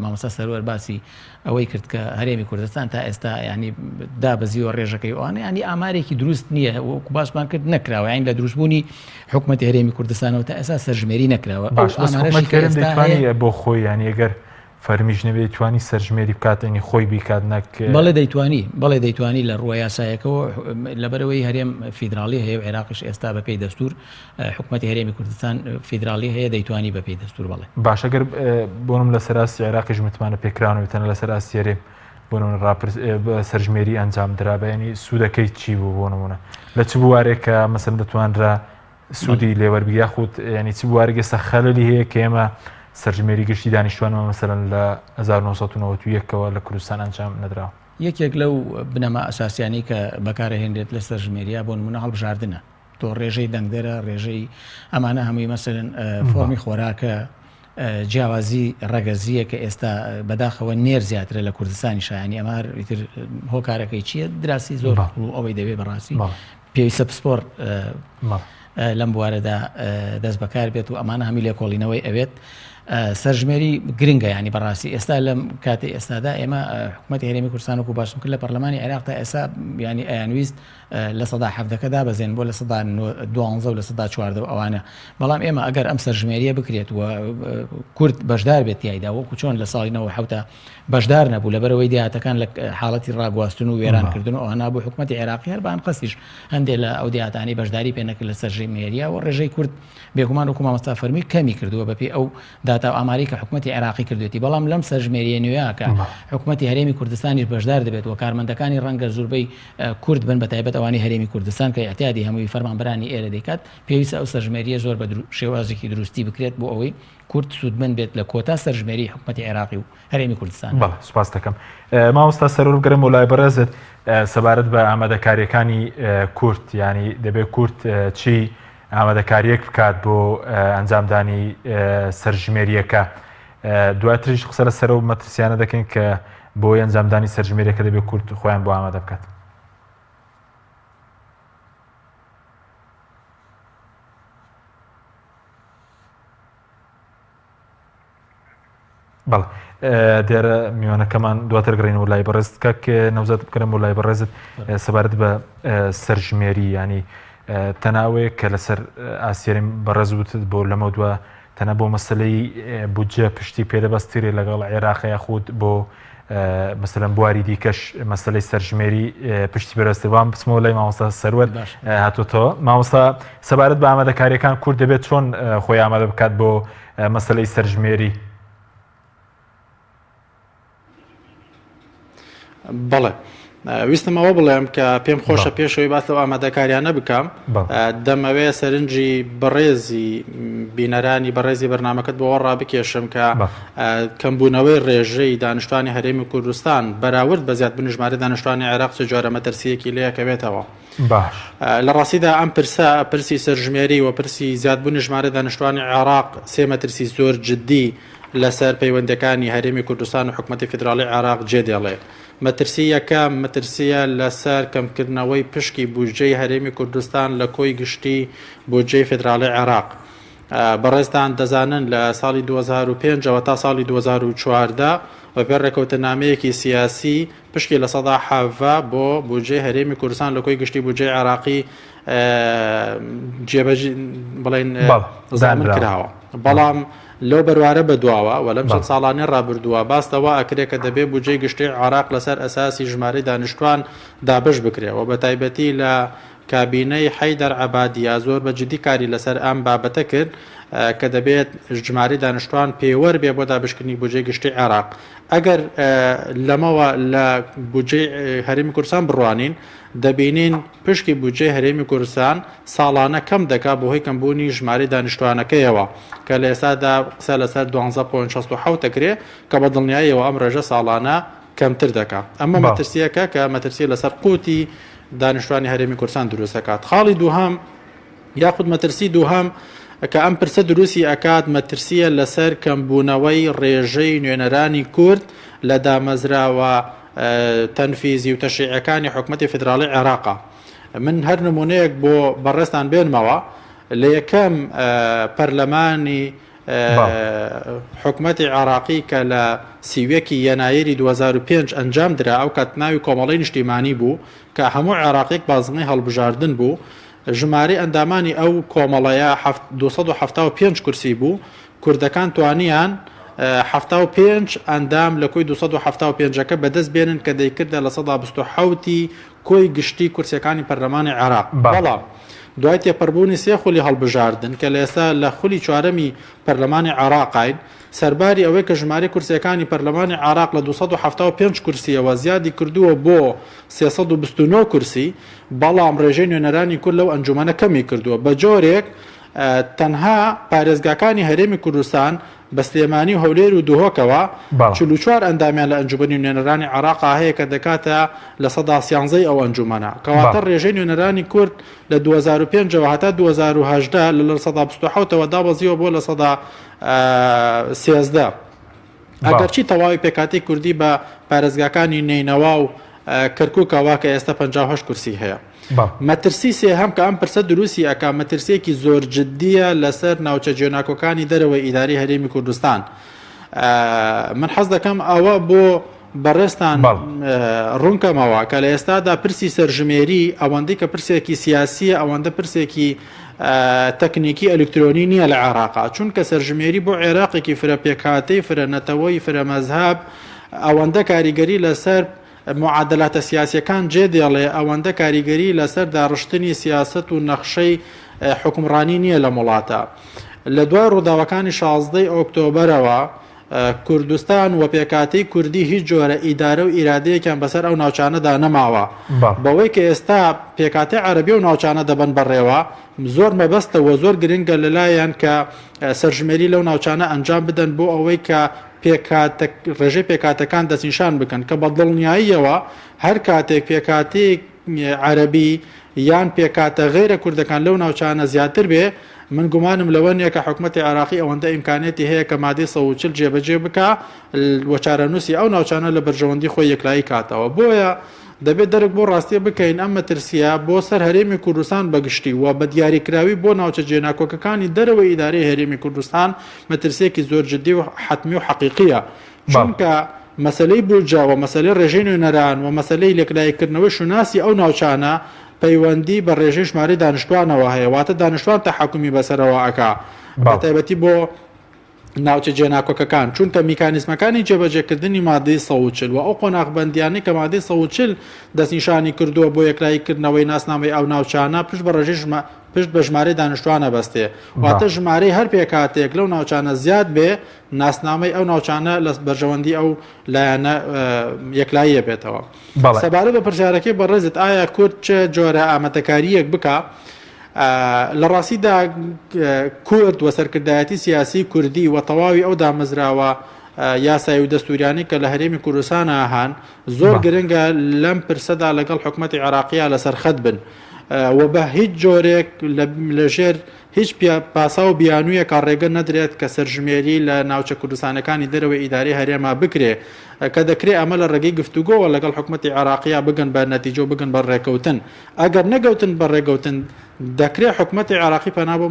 مامۆستا سەروەر باسی ئەوەی کرد کە هەرێمی کوردستان تا ئێستا ینی دابەزیوە ڕێژەکەی ئەوانە ینی ئامارێکی دروست نییە وەکو باسمان کرد نەکراوە یان لە دروستبوونی حکوومەتی هەرێمی کوردستانەوە تا ئێستا سەرژمێری نەکراوە باش ئامارەش بۆ خۆی ینی ئەگەر فەرمیش نەبێ دەیتوانی سەرژمێری بکات یانی خۆی بیکات نەک. بەڵێ دەیتوانی، بەڵێ دەیتوانی لە ڕووە یاسایەکەوە لەبەرئەوەی هەرێم فیدراڵی هەیە و عێراقیش ئێستا بە پێی دەستوور حکومەتی هەرێمی کوردستان فیدراڵی هەیە دەیتوانی بە پێی دەستوور بەڵێ. باشە گەر بۆ نمونە لەسەر ئاستی عێراقیش متمانە پێکراو نەبێت تەنها لەسەر ئاستی هەرێم بۆ نمونە ڕاپرس سەرژمێری ئەنجام درابا یانی سوودەکەی چی بوو بۆ نمونە لە چ بوارێکە مەسەلەن دەتوانرا. سوودی لێوەربگری یاخود ینی چ بوارێک ئێستا خەلەلی هەیە کە ئێمە سەرژمێری گشتی دانیشتوانمان مەسەلەن لە 1991ەوە لە کوردستان ئەنجام نەدراوە. یەکێک لەو بنەما ئەساسیانەی کە بەکارئەهێنرێت لە سەرژمێرییا بۆ نموونە هەڵبژاردنە. تۆ ڕێژەی دەنگدەرە، ڕێژەی ئەمانە هەمووی مەسەلەن فۆرمی خۆراکە، جیاوازی ڕەگەزییە کە ئێستا بەداخەوە نێر زیاترە لە کوردستانی شایانی ئەمە هەر ئیتر هۆکارەکەی چییە دراسی زۆر ئەوەی دەوێ بەڕاستی پێویستە پسپۆر لەم بوارەدا دەست بەکار بێت و ئەمانە هەمی لێکۆڵینەوەی ئەوێت سەرژمێری گرنگە ینی بەڕاستی ئێستا لەم کاتی ئێستادا ئێمە حکوومەتی هەرێمی کوردستان و باشم کرد لە پەرلەمانی عێراق تا ئێستا ینی ئەیانویست لە سەدا حەڤدەکە دابەزێن بۆ لە سەدا دوانزە و لە سەدا چواردە و ئەوانە بەڵام ئێمە ئەگەر ئەم سەرژمێریە بکرێت و کورد بەشدار بێت تیایدا وەکو چۆن لە ساڵی 97 بەشدار نەبوو لەبەرەوەی دیاتەکان لە حاڵەتی ڕاگواستن و وێرانکردن و ئەوانە بوو حکوومەتی عێراقی هەر بان قەسیش هەندێک لە ئەو دیاتانی بەشداری پێ نەکرد لە سەرژمێریە و ڕێژەی کورد بێگومان وەکو مامۆستا فەرمی کەمی کردووە بەپێی ئەو داتا و ئامارەی کە حکومەتی عێراقی کردوێتی، بەڵام لەم سەرژمێرییە نوێیە کە حکومەتی هەرێمی کوردستانیش بەشدار دەبێت و کارمەندەکانی ڕەنگە زوربەی کورد بن بەتایبەت ئەوانەی هەرێمی کوردستان کە ئیعتیادی هەمووی فەرمانبەرانی ئێرە دەیکات، پێویستە ئەو سەرژمێرییە زۆر بە شێوازێکی دروستی بکرێت بۆ ئەوەی کورد سوودمەند بێت لە کۆتا سەرژمێریی حکومەتی عێراقی و هەرێمی کوردستان. بەڵێ سوپاست دەکەم مامۆستا سەرور بگەرم بۆ لای بەڕێزت سەبارەت بە ئامادەکاریەکانی کورد ینی دەبێت کورد چی ئامادەکارییەک بکات بۆ ئەنجامدانی سەرژمێرییەکە. دواتریش قسە لەسەر ئەو مەترسیانە دەکەین کە بۆی ئەنجامدانی سەرژمێریەکە دەبێت کورد خۆیان بۆ ئامادە بکات. بەڵێ دیارە میوانەکەمان دواتر گەڕێنەوە لای بەڕێزت کاک نەوزاد بکەرم بۆ لای بەڕێزت سەبارەت بە سەرژمێری ینی تەناوەیە کە لەسەر ئاسیێرم بەڕێز وتت بۆ لەمە دووە تەنە بۆ مەسلەی بودجە پشتی پێدەبەسترێ لەگەڵ عێراق یاخود بۆ مەسەلەن بواری دیکەش مەسلەی سەرژمێری پشتی پێدەبەستێ وام بچمەوە لای مامۆستا سەروەر هاتوتەوە مامۆستا سەبارەت بە ئامادەکاریەکان کورد دەبێت چۆن خۆی ئامادە بکات بۆ مەسلەی سەرژمێری؟ بەڵێ ویستم ئەوە بڵێم کە پێم خۆشە پێشەوەی باس لەو ئامادەکاریانە بکەم دەمەوێ سەرنجی بەڕێزی بینەرانی بەڕێزی بەرنمەکەت بۆ ڕابکێشم کە کەمبوونەوەی ڕێژەی دانیشتوانی هەرێمی کوردستان بەراورد بە زیادبوونی ژمارەی دانیشتوانی عێراق چ جۆرە مەترسییەکی لێکەوێتەوە. باش. لە ڕاستیدا ئەم پرسە، پرسی سەرژمێری و پرسی زیادبوونی ژمارەی دانیشتوانی عێراق سێ مەترسی زۆر جددی لەسەر پەیوەندییەکانی هەرێمی کوردستان و حکومەتی فیدراڵی عێراق جێدێڵێ. مەترسی یەکەم، مەترسییە لەسەر کەمکردنەوەی پشکی بودجەی هەرێمی کوردستان لە کۆی گشتی بودجەی فیدراڵی عێراق. بەڕێزتان دەزانن لە ساڵی 2005 ەوە تا ساڵی 2014 بەپێی ڕێکەوتننامەیەکی سیاسی پشکی 17% بۆ بودجەی هەرێمی کوردستان لە کۆی گشتی بودجەی عێراقی جێبەجێ بڵێن زامن کراوە بەڵام لەو بەروارە بەدواوە و لەم چەند ساڵانەی ڕابردووە باس لەوە ئەکرێ کە دەبێ بودجەی گشتی عێراق لەسەر ئەساسی ژمارەی دانیشتوان دابەش بکرێ و بەتایبەتی لە کابینەی حەیدەر عەبادیە زۆر بە جدی کاری لەسەر ئەم بابەتە کرد کە دەبێت ژمارەی دانیشتوان پێوەر بێ بۆ دابشکردنی بودجەی گشتی عێراق. ئەگەر لەمەوە لە بودجەی هەرێمی کوردستان بڕوانین دەبینین پشکی بودجەی هەرێمی کوردستان ساڵانە کەم دەکا بەهۆی کەمبوونی ژمارەی دانیشتوانەکەیەوە کە لە ئێستادا قسە لەسەر 12.67 دەکرێ کە بە دڵنیاییەوە ئەم ڕێژە ساڵانە کەمتر دەکا. ئەمە مەترسییەکە کە مەترسی لەسەر قوتی دانیشتوانی هەرێمی کوردستان دروست دەکات. خاڵی دووهەم یاخود مەترسی دووهەم کە ئەم پرسە دروستی ئەکات مەترسییە لەسەر کەمبوونەوەی ڕێژەی نوێنەرانی کورد لە دامەزراوە تەنفیزی و تەشریعیەکانی حکومەتی فیدراڵی عێراقە. من هەر نمونەیەک بۆ بەڕێزتان بێنمەوە لە یەکەم پەرلەمانی حکومەتی عێراقی کە لە 31 ی یەنایری 2005 ئەنجام درا ئەو کات ناوی کۆمەڵەی نیشتیمانی بوو کە هەموو عێراقیەک بازنەی هەڵبژاردن بوو ژمارەی ئەندامانی ئەو کۆمەڵەیە 275 کورسی بوو کوردەکان توانیان 75 ئەندام لە کۆی 275 ەکە بەدەست بێنن کە دەیکردە لە سەدا 27 ی کۆی گشتی کورسیەکانی پەرلەمانی عێراق بەڵام. دوای تێپەڕبوونی سێ خولی هەڵبژاردن کە لە ئێستا لە خولی چوارەمی پەرلەمانی عێراقاین، سەرباری ئەوەی کە ژمارەی کورسییەکانی پەرلەمانی عێراق لە 275 کورسییەوە زیادی کردووە بۆ 329 کورسی، بەڵام ڕێژەی نوێنەرانی کورد لەو ئەنجومەنە کەمی کردووە بە جۆرێک تەنها پارێزگاکانی هەرێمی کوردستان بە سلێمانی و هەولێر و دهۆکەوە 44 ئەندامیان لە ئەنجومەنی نوێنەرانی عێراقا هەیە کە دەکاتە 13% ی ئەو ئەنجومەنە. کەواتە ڕێژەی نوێنەرانی کورد لە 2005 ەوە هەتا 2018 لە 27% ەوە دابەزیوە بۆ 13%. ئەگەرچی تەواوی پێکهاتەی کوردی بە پارێزگاکانی نەینەوا و کەرکوکەوە کە ئێستا 58 کورسی هەیە. مەترسی سێهەم کە ئەم پرسە دروستی ئەکا مەترسیەکی زۆر جدیە لەسەر ناوچە جێناکۆکانی دەرەوەی ئیداری هەرێمی کوردستان. من حەز دەکەم ئەوە بۆ بەڕێزتان ڕوونکەمەوە کە لە ئێستادا پرسی سەرژمێری ئەوەندەی کە پرسێکی سیاسیە ئەوەندە پرسێکی تەکنیکی ئەلکترۆنی نییە لە عێراقا چونکە سەرژمێری بۆ عێراقێکی فرە پێکهاتەی فرە نەتەوەی فرە مەزهەب ئەوەندە کاریگەری لەسەر معادلاتە سیاسیەکان جێ دێڵێ ئەوەندە کاریگەری لەسەر داڕشتنی سیاسەت و نەخشەی حوکمڕانی نییە لەم وڵاتە. لە دوای ڕووداوەکانی شازدەی ئۆکتۆبەرەوە کوردستان و پێکهاتەی کوردی هیچ جۆرە ئیدارە و ئیرادەیەکیان بەسەر ئەو ناوچانەدا نەماوە. بەوەی کە ئێستا پێکهاتەی عەرەبی ئەو ناوچانە دەبەن بەڕێوە، زۆر مەبەستە و زۆر گرنگە لەلایان کە سەرژمێری لەو ناوچانە ئەنجام بدەن بۆ ئەوەی کە پێکهاتە ڕێژەی پێکهاتەکان دەستنیشان بکەن کە بە دڵنیاییەوە هەر کاتێک پێکهاتەیەک عەرەبی یان پێکهاتە غەیرە کوردەکان لەو ناوچانە زیاتر بێ، من گومانم لەوە نییە کە حکومەتی عێراقی ئەوەندە ئیمکانیەتی هەیە کە مادەی 140 جێبەجێ بکا و چارەنووسی ئەو ناوچانە لە بەرژەوەندی خۆی یەکلایی کاتەوە. بۆیە دەبێ دەرک بۆ ڕاستیە بکەین ئەم مەترسییە بۆ سەر هەرێمی کوردستان بە گشتی و بە دیاریکراوی بۆ ناوچە جێناکۆکەکانی دەرەوەی ئیدارەی هەرێمی کوردستان مەترسییەکی زۆر جدی و حەتمی و حەقیقییە. چونکە مەسەلەی بودجە و مەسەلەی ڕێژەی نوێنەران و مەسەلەی لێکلاییکردنەوەی شوناسی ئەو ناوچانە پەیوەندی بە ڕێژەی ژمارەی دانیشتوانەوە هەیە، واتە دانیشتوان تەحەکومی بەسەرەوە ئەکا، بەتایبەتی بۆ ناوچە جێناکۆکەکان، چونکە میکانیزمەکانی جێبەجێکردنی مادەی 140 و ئەو قۆناغبەندیانەی کە مادەی 140 دەستنیشانی کردووە بۆ یەکلاییکردنەوەی ناسنامەی ئەو ناوچانە پشت بە ڕێژەی پشت بە ژمارەی دانیشتوان ئەبەستێ، واتە ژمارەی هەر پێکهاتەیەک لەو ناوچانە زیاد بێ ناسنامەی ئەو ناوچانە لە بەرژەوەندی ئەو لایەنە یەکلایی ئەبێتەوە. سەبارەت بە پرسیارەکەی بەڕێزت ئایا کورد چ جۆرە ئامادەکارییەک بکا؟ لە ڕاستیدا کورد و سەرکردایەتی سیاسی کوردی و تەواوی ئەو دامەزراوە یاسایی و دەستوریانەی کە لە هەرێمی کوردستانا هەن زۆر گرنگە لەم پرسەدا لەگەڵ حکومەتی عێراقییا لەسەر خەت بن و بە هیچ جۆرێک لەژێر هیچ پاساو و بیانوویەکا ڕێگە نەدرێت کە سەرژمێری لە ناوچە کوردستانەکانی دەرەوەی ئیدارەی هەرێما بکرێ کە دەکرێ ئەمە لە ڕێگەی گفتوگۆوە لەگەڵ حکومەتی عێراقیا بگەن بە نەتیجە و بگەن بە ڕێکەوتن. ئەگەر نەگەوتن بە ڕێگەوتن دەکرێ حکومەتی عێراقی پەنا بۆ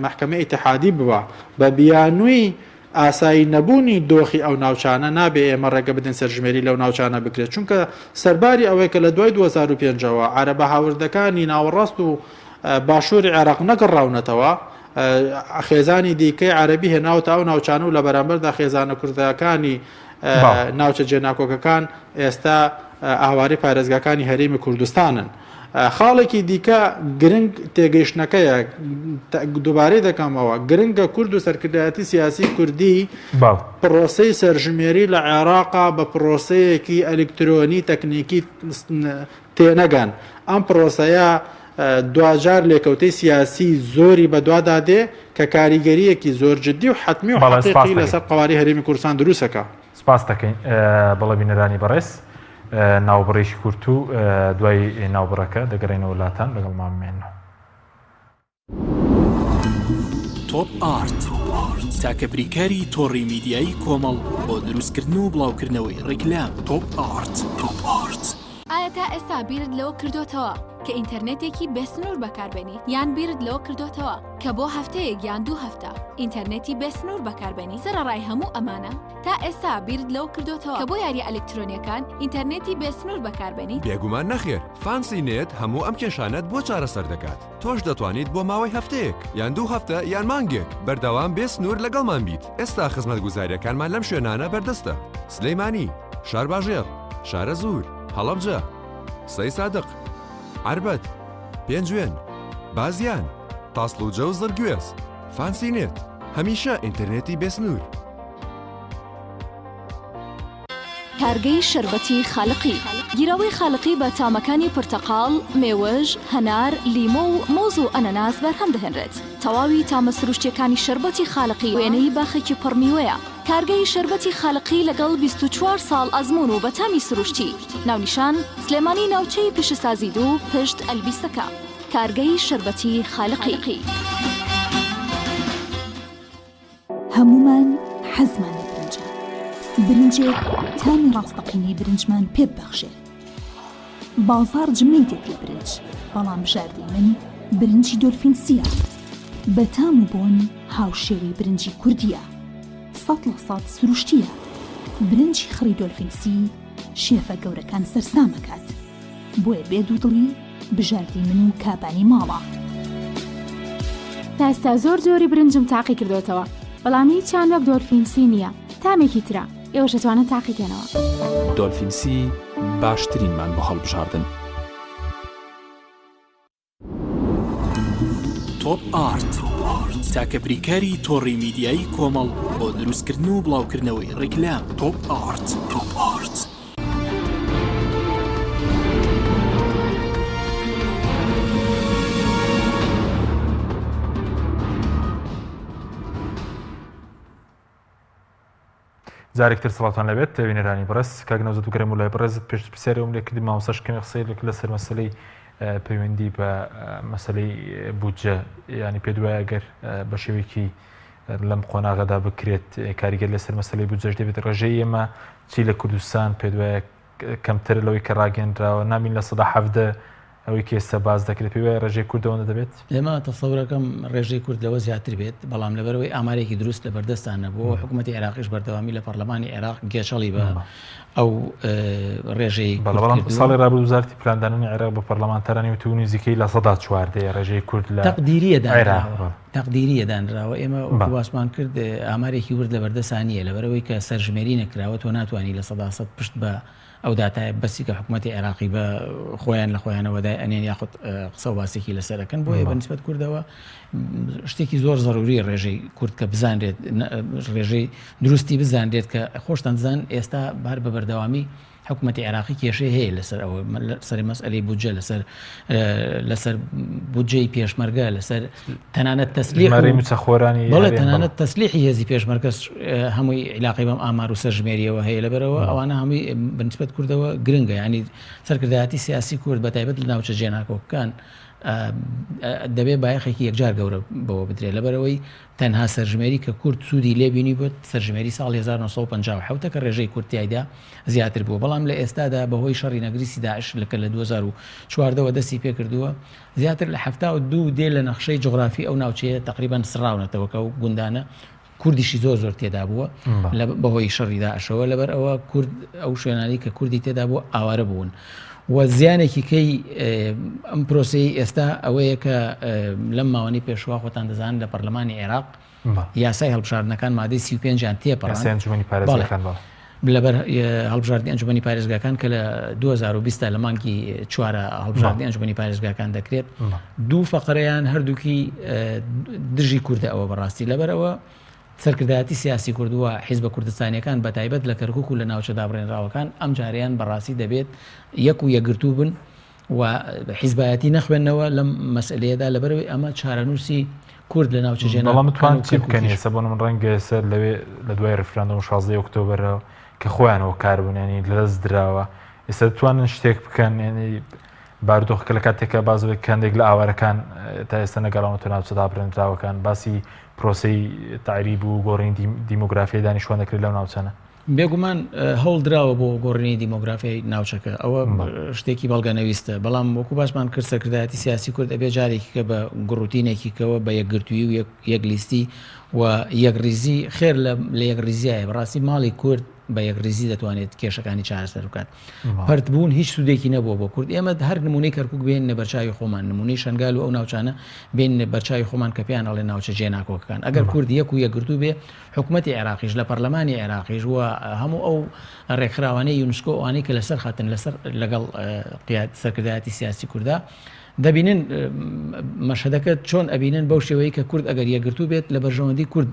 مەحکەمەی ئیتیحادی ببا بە بیانووی ئاسایی نەبوونی دۆخی ئەو ناوچانە نابێ ئێمە ڕێگە بدەین سەرژمێری لەو ناوچانە بکرێت چونکە سەرباری ئەوەی کە لە دوای 2005 ەوە عەرەبە هاوردەکانی ناوەڕاست و باشووری عێراق نەگەڕاونەتەوە خێزانی دیکەی عەرەبی هێناوەتە ئەو ناوچانە و لە بەرامبەردا خێزانە کوردەکانی ناوچە جێناکۆکەکان ئێستا ئاوارەی پارێزگاکانی هەرێمی کوردستانن. خاڵێکی دیکە گرنگ تێگەیشتنەکەیە، دووبارەی دەکەمەوە، گرنگە کورد و سەرکردایەتی سیاسی کوردی پرۆسەی سەرژمێری لە عێراقا بە پرۆسەیەکی ئەلیکترۆنی تەکنیکی تێنەگەن. ئەم پرۆسەیە دواجار لێکەوتەی سیاسی زۆری بەدوادا دێ کە کاریگەرییەکی زۆر جدی و حەتمی و حەقیقی لەسەر قەوارەی هەرێمی کوردستان دروست ئەکا. سپاست دەکەین. بەڵێ بینەرانی بەڕێز ناوبڕێکی کورت و دوای ناوبڕەکە دەگەڕێینەوە لاتان لەگەڵمان بمێننەوە. تۆپ ئارت تاکە بریکاری تۆڕی میدیایی کۆمەڵ بۆ دروستکردن و بڵاوکردنەوەی ڕیکلام تۆپ ئارت. ئایا تا ئێستا بیرت لەوە کردۆتەوە کە ئینتەرنێتێکی بێسنوور بەکاربێنیت؟ یان بیرت لەوە کردۆتەوە کە بۆ هەفتەیەک یان دوو هەفتە ئینتەرنێتی بێسنوور بەکاربێنیت؟ سەرەڕای هەموو ئەمانە تا ئێستا بیرت لەوە کردۆتەوە کە بۆ یارییە ئەلکترۆنییەکان ئینتەرنێتی بێسنوور بەکاربێنیت؟ بێگومان نەخێر، فانسی نێت هەموو ئەم کێشانەت بۆ چارەسەر دەکات، تۆش دەتوانیت بۆ ماوەی هەفتەیەک، یان دوو هەفتە، یان مانگێک بەردەوام بێ سنوور لەگەڵمان بیت، ئێستا خزمەتگوزارییەکانمان لەم شوێنانە بەردەستە، سلێمانی، شارباژێڕ، شارەزوور، هەڵەبجە، سەیسادق، عەربەت، پێنجوێن. بازیان، تاسڵوجە و زڕگوێز. فانسی نێت، هەمیشە ئینتەرنێتی بێسنوور. کارگەی شەربەتی خالقی. گیراوەی خالقی بە تامەکانی پرتەقاڵ، مێوژ، هەنار، لیمۆ و مۆز و ئەنەناس بەرهەم دەهێنرێت. تەواوی تامە سروشتیەکانی شەربەتی خالقی وێنەی باخێکی پڕ میوەیە. کارگەی شەربەتی خالقی لەگەڵ 24 ساڵ ئەزموون و بە تامی سروشتی. ناونیشان، سلێمانی ناوچەی پیشەسازی دوو پشت ئەلبیسەکە. کارگەی شەربەتی خالقی. هەموومان حەزمان لە برنجە، برنجێک تامی ڕاستەقینەی برنجمان پێ ببەخشێ. بازاڕ جمەی دێت لە برنج، بەڵام بژاردەی من برنجی دۆلفین سییە. بە تام و بۆن هاوشێوەی برنجی کوردییە. 100% سروشتییە. برنجی خڕی دۆلفین سی شێفە گەورەکان سەرسام ئەکات. بۆیە بێ دوودڵی بژاردەی من و کابانی ماڵە. تا ئێستا زۆر جۆری برنجم تاقی کردۆتەوە بەڵام هیچیان وەک دۆلفین سی نییە تامێکی ترە ئێوەش ئەتوانن تاقی کەنەوە. دۆلفین سی باشترینمان بۆ هەڵبژاردن. تۆپ ئارت، تاکە بریکاری تۆڕی میدیایی کۆمەڵ بۆ دروستکردن و بڵاوکردنەوەی ڕیکلام. تۆپ ئارت. جارێک تر سڵاوتان لەبێت بینەرانی بەڕێز کاک نەوزەد بگەرێم و لای بەڕێزت پێشتر پرسیارێکم لێ کردی مامۆستاش کەمێ قسەی لێ کرد لەسەر مەسەلەی پەیوەندی بە مەسەلەی بودجە ینی پێ دوایە گەر بە شێوەیەکی لەم قۆناغەدا بکرێت کاریگەر لەسەر مەسەلەی بودجەش دەبێت ڕێژەی ئێمە چی لە کوردستان پێ دوایە کەمترە لەوەی کە ڕاگەندراوە نابین 17% ئەوەی کە ئێستا باس دەکرێت پێی وایە ڕێژەی کورد ئەوەندە دەبێت؟ ئێمە تەسەورەکەم ڕێژەی کورد لەوە زیاتر بێت، بەڵام لەبەرئەوەی ئامارێکی دروست لەبەردەستان نەبوو، حکوومەتی عێراقیش بەردەوامی لە پەرلەمانی عێراق گێچەڵی بە ئەو ڕێژەی بەڵێ، بەڵام ساڵی ڕابردوو وەزارەتی پلاندانانی عێراق بە پەرلەمانتارانی وتبوو نزیکەی 14% ە ڕێژەی کورد لە تەقدیرییە دانراوە. تەقدیرییە دانراوە، ئێمە وەکو باسمان کرد ئامارێکی ورد لەبەردەستا نییە، لەبەرئەوەی کە سەرژمێری نەکراوە تۆ ناتوانی 100% پشت بە ئەو داتایە بەسی کە حکوومەتی عێراقی بە خۆیان لە خۆیانەوە دای ئەنێن یاخود قسە و باسێکی لەسەر ئەکەن بۆیە بە نسبەت کوردەوە شتێکی زۆر زەروری ڕێژەی کورد کە بزانرێت ڕێژەی دروستی بزانرێت کە خۆشتان زان ئێستا بار بە بەردەوامی حکوومەتی عێراقی کێشەی هەیە لەسەر ئەوە سەر مەسئلەی بودجە لەسەر لەسەر بودجەی پێشمەرگە لەسەر تەنانەت تەسلیح مووچەخۆرانی بەڵێ تەنانەت تەسلیحی هێزی پێشمەرگەش هەمووی عیلاقەی بەم ئامار و سەرژمێریەوە هەیە لەبەرەوە ئەوانە هەمووی بەنسبەت کوردەوە گرنگە ینی سەرکردایەتی سیاسی کورد بە تایبەت لە ناوچە جێناکۆکەکان دەبێ بایەخێکی یەکجار گەورە بەوە بدرێت لەبەرەوەی تەنها سەرژمێری کە کورد سوودی لێبینی بێت سەرژمێری ساڵ 1950 کە ڕێژەی کورد تیایدا زیاتر بووە بەڵام لە ئێستادا بەهۆی شەڕی نەگریسی داعش لەکە لە 2014ەوە دەستی پێکردووە زیاتر لە 72 دێ لە نەخشەی جوغرافی ئەو ناوچەیە تقریبان سڕاونەتەوە کە ئەو گوندانە کوردیشی زۆر زۆر تێدا بووە بەهۆی شەڕی داعشەوە لەبەر ئەوە کورد ئەو شوێنانی کە کوردی تێدا بوو ئاوارە بوون. و زیانێکی کەی ئەم پرۆسەی ئێستا ئەوەیە کە لەم ماوەنی پێشوا خۆتان دەزانن لە پەرلەمانی عێراق یاسای هەڵبژاردنەکان مادەی 35 یان تێپەڕاند. یاسای ئەنجومەنی پارێزگاکان بەڵێ. لەبەر هەڵبژاردنی ئەنجومەنی پارێزگاکان کە لە 2020 لە مانگی چوارە هەڵبژاردنی ئەنجومەنی پارێزگاکان دەکرێت دوو فەقرەیان هەردووکی دژی کوردە ئەوە بەڕاستی لەبەرەوە سەرکردایەتی سیاسی کوردووە حیزبە کوردستانیەکان بە تایبەت لە کەرکک و لە ناوچە دابڕێنراوەکان ئەم جاریان بەڕاستی دەبێت یەک و یەکگرتوو بن و حیزبایەتی نەخوێندنەوە لەم مەسئلەیەدا لەبەرئەوەی ئەمە چارەنووسی کورد لە ناوچە جێناکۆکەکان بەڵام بتوان چی بکەن ئێستا بۆ من ڕەنگە ئێستا لەوێ لە دوای ڕیفراندۆم 16 ئۆکتۆبەرەوە کە خۆیان هۆکار بوون ینی لەدەست دراوە ئێستا بتوانن شتێک بکەن ینی بارودۆخەکە لە کاتێکە باز کەندێک لە ئاوارەکان تا ئێستا نەگەڕاونەتە ناوچە دابڕێنراوەکان باسی پرۆسەی تەعریب و گۆڕینی دیمۆگرافیای دانیشتوان دەکرێت لەو ناوچانە بێگومان هەوڵ دراوە بۆ گۆڕینی دیمۆگرافیای ناوچەکە، ئەوە شتێکی بەڵگەنەویستە، بەڵام وەکو باسمان کرد سەرکردایەتی سیاسی کورد ئەبێ جارێکی کە بە گوڕوتینێکی کەوە بە یەکگرتوویی و یەکلیستی و یەکڕیزی خێر لە یەکڕیزیایە بەڕاستی ماڵی کورد بە یەکڕیزی دەتوانێت کێشەکانی چارەسەر بکات. پەرتبوون هیچ سوودێکی نەبووە بۆ کورد ئێمە هەر نمونەی کەرکک بێنە بەرچاوی خۆمان نمونەی شنگال و ئەو ناوچانە بێنە بەرچاوی خۆمان کە پێیان ئەڵێ ناوچە جێناکۆکەکان ئەگەر کورد یەک و یەکگرتوو بێ حکومەتی عێراقیش لە پەرلەمانی عێراقیش و هەموو ئەو ڕێکخراوانەی یونسکۆ ئەوانەی کە لەسەر خەتن لەسەر لەگەڵ قیاد سەرکردایەتی سیاسی کوردا. دەبینن مەشهەدەکە چۆن ئەبینن بەو شێوەیە کە کورد ئەگەر یەکگرتوو بێت لە بەرژەوەندی کورد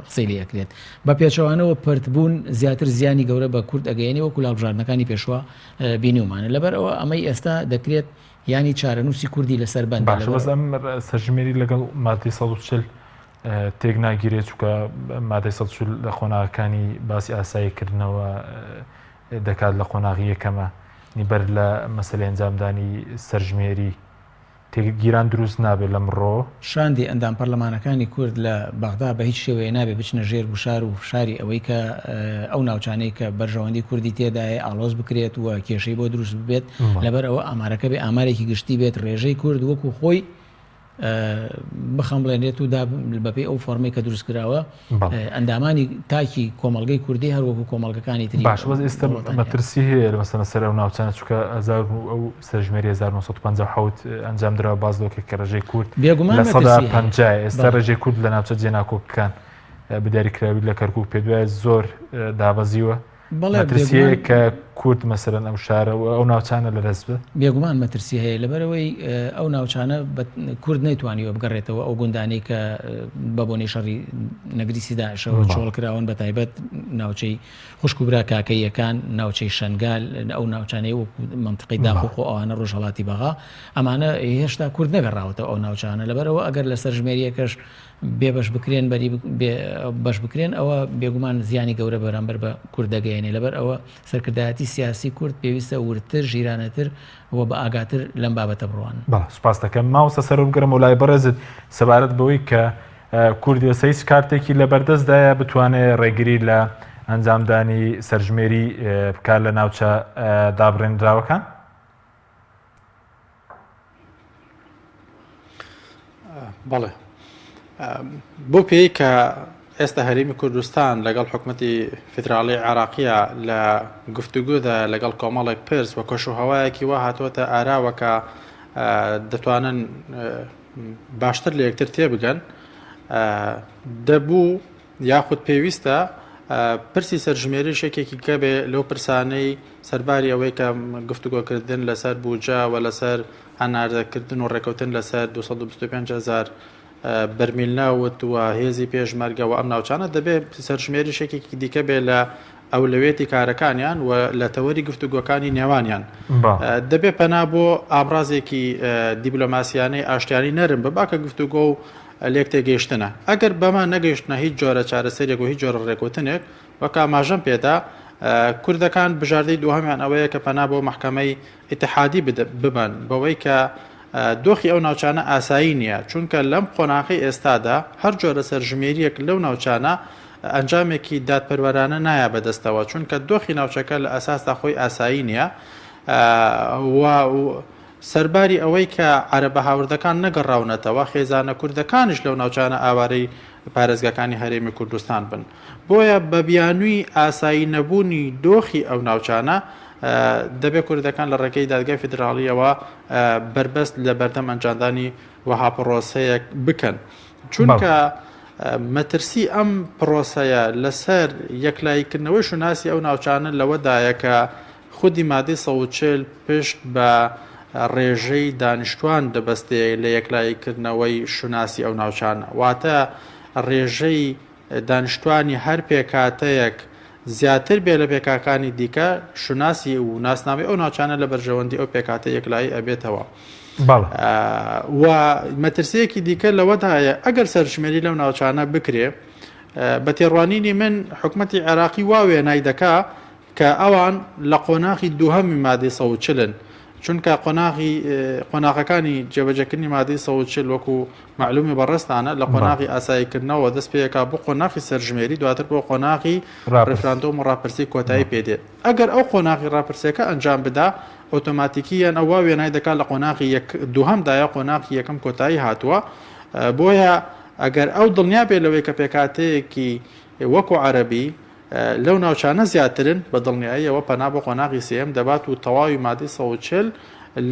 قسەی لێ ئەکرێت بە پێچەوانەوە پەرتبوون زیاتر زیانی گەورە بە کورد ئەگەیەنێ وەکو لە هەڵبژاردنەکانی پێشوە بینیومانە لەبەر ئەوە ئەمەی ئێستا دەکرێت یانی چارەنووسی کوردی لەسەر بەندە باشە بەس ئەم سەرژمێری لەگەڵ مادەی 140 تێک ناگیرێت چونکە مادەی 140 لە قۆناغەکانی باسی ئاسایی کردنەوە دەکات لە قۆناغی یەکەمە نی بەر لە مەسەلەی ئەنجامدانی سەرژمێری تێکگیران دروست نابێت لەمڕۆ. شاندی ئەندام پەرلەمانەکانی کورد لە بەغدا بە هیچ شێوەیە نابێ بچنە ژێر گوشار و فشاری ئەوەی کە ئەو ناوچانەی کە بەرژەوەندی کوردی تێدایە ئاڵۆز بکرێت و کێشەی بۆ دروست ببێت لەبەر ئەوە ئامارەکە بێ ئامارێکی گشتی بێت ڕێژەی کورد وەکو خۆی بخەمڵێنرێت و بەپێی ئەو فۆرمەی کە دروست کراوە ئەندامانی تاکی کۆمەڵگەی کوردی هەر وەکو کۆمەڵگەکانی تری باش بەس ئێستا مەترسی هەیە لە مەسەلەن سەر ئەو ناوچانە چونکە هەزار و ئەو سەرژمێری 1957 ئەنجام درا باس لەوە کرد کە ڕێژەی کورد بێگومان لە سەدا مەترسی هەیە. 50 ئێستا بەڵێ. ڕێژەی کورد لە ناوچە جێناکۆکەکان بە دیاریکراوی لە کەرکوک پێدوایە زۆر دابەزیوە بەڵێ مەترسی هەیە بێگومان کە کورد مەسەلەن ئەو شارە و ئەو ناوچانە لەدەست بدات؟ بێگومان مەترسی هەیە لەبەرئەوەی ئەو ناوچانە کورد نەیتوانیوە بگەڕێتەوە ئەو گوندانەی کە بە بۆنەی شەڕی نەگریسی داعشەوە چۆڵ کراون بە تایبەت ناوچەی خوشک و برا کاکەییەکان ناوچەی شەنگال ئەو ناوچانەی وەکو مەنتیقەی داقوق و ئەوانە ڕۆژهەڵاتی بەغا ئەمانە هێشتا کورد نەگەڕاوەتەوە ئەو ناوچانە لەبەرئەوە ئەگەر لە سەرژمێرییەکەش بێ بەش بکرێن بەری بێ بەش بکرێن ئەوە بێگومان زیانی گەورە بەرامبەر بە کورد دەگەیەنێ لەبەر ئەوە سەرکردایەتی سیاسی کورد پێویستە وردتر ژیرانەتر و بە ئاگاتر لەم بابەتە بڕوانن. بەڵێ سوپاست دەکەم مامۆستا سەرۆک بگەرمەوە لای بەڕێزت سەبارەت بەوەی کە کورد ئێستا هیچ کارتێکی لەبەردەستدایە بتوانێت ڕێگری لە ئەنجامدانی سەرژمێری بکات لە ناوچە دابڕێنراوەکان؟ بەڵێ بۆ پێی کە ئێستا هەرێمی کوردستان لەگەڵ حکوومەتی فیدراڵی عێراقیە لە گفتوگۆدا لەگەڵ کۆمەڵێک پرس و کەش و هەوایەکی وا هاتووەتە ئاراوە کە دەتوانن باشتر لە یەکتر تێبگەن دەبوو یاخود پێویستە پرسی سەرژمێریش یەکێکی کە بێ لەو پرسانەی سەرباری ئەوەی کە گفتوگۆکردن لەسەر بوجە و لەسەر هەناردەکردن و ڕێکەوتن لەسەر 225 هزار بەرمیل نەوت و هێزی پێشمەرگە و ئەم ناوچانە دەبێت سەرژمێریش یەکێکی دیکە بێ لە ئەولەوێتی کارەکانیان و لە تەوەری گفتوگۆکانی نێوانیان دەبێ پەنا بۆ ئامرازێکی دیبلۆماسیانەی ئاشتیانی نەرم ببا کە گفتوگۆ و لێک تێگەیشتنە. ئەگەر بەمە نەگەیشتنە هیچ جۆرە چارەسەریەک و هیچ جۆرە ڕێکەوتنێک، وەک ئاماژەم پێدا، کوردەکان بژاردەی دووهەمیان ئەوەیە کە پەنا بۆ مەحکەمەی ئیتحادی ببەن، بەوەی کە دۆخی ئەو ناوچانە ئاسایی نییە، چونکە لەم قۆناغەی ئێستادا هەر جۆرە سەرژمێرییەک لەو ناوچانە ئەنجامێکی دادپەروەرانە نایە بەدەستەوە، چونکە دۆخی ناوچەکە لە ئەساسدا خۆی ئاسایی نییە و سەرباری ئەوەی کە عەرەبە هاوردەکان نەگەڕاونەتەوە، خێزانە کوردەکانیش لەو ناوچانە ئاوارەی پارێزگاکانی هەرێمی کوردستان بن. بۆیە بە بیانووی ئاسایی نەبوونی دۆخی ئەو ناوچانە، دەبێ کوردەکان لە ڕێگەی دادگای فیدراڵییەوە بەربەست لە بەردەم ئەنجامدانی وەها پڕۆسەیەک بکەن. چونکە مەترسی ئەم پڕۆسەیە لەسەر یەکلاییکردنەوەی شوناسی ئەو ناوچانە لەوەدایە کە خودی مادەی 140 پشت بە ڕێژەی دانیشتوان دەبەستێ لە یەکلاییکردنەوەی شوناسی ئەو ناوچانە. واتە ڕێژەی دانیشتوانی هەر پێکهاتەیەک زیاتر بێ لە پێکاکانی دیکە، شوناسی و ناسنامەی ئەو ناوچانە لە بەرژەوەندی ئەو پێکهاتە یەکلایی ئەبێتەوە. بەڵێ. و مەترسییەکی دیکە لەوەدایە ئەگەر سەرژمێری لەو ناوچانە بکرێ، بە تێڕوانینی من حکومەتی عێراقی وا وێنای دەکا کە ئەوان لە قۆناغی دووهەمی مادەی 140 ن، چونکە قۆناغی قۆناغەکانی جێبەجێکردنی مادەی 140 وەکو مەعلومی بەڕێزتانە لە قۆناغی ئاساییکردنەوە دەست پێکا بۆ قۆناغی سەرژمێری دواتر بۆ قۆناغی ڕیفراندۆم و ڕاپرسی کۆتایی پێ دێت. ئەگەر ئەو قۆناغی ڕاپرسیەکە ئەنجام بدا ئۆتۆماتیکییەن ئەو وا وێنای دەکات لە قۆناغی یەک دووهەمدایە قۆناغی یەکەم کۆتایی هاتووە بۆیە ئەگەر ئەو دڵنیا بێ لەوەی کە پێکهاتەیەکی وەکو عەرەبی لەو ناوچانە زیاترن، بە دڵنیاییەوە پەنا بۆ قۆناغی سێیەم دەبات و تەواوی مادەی 140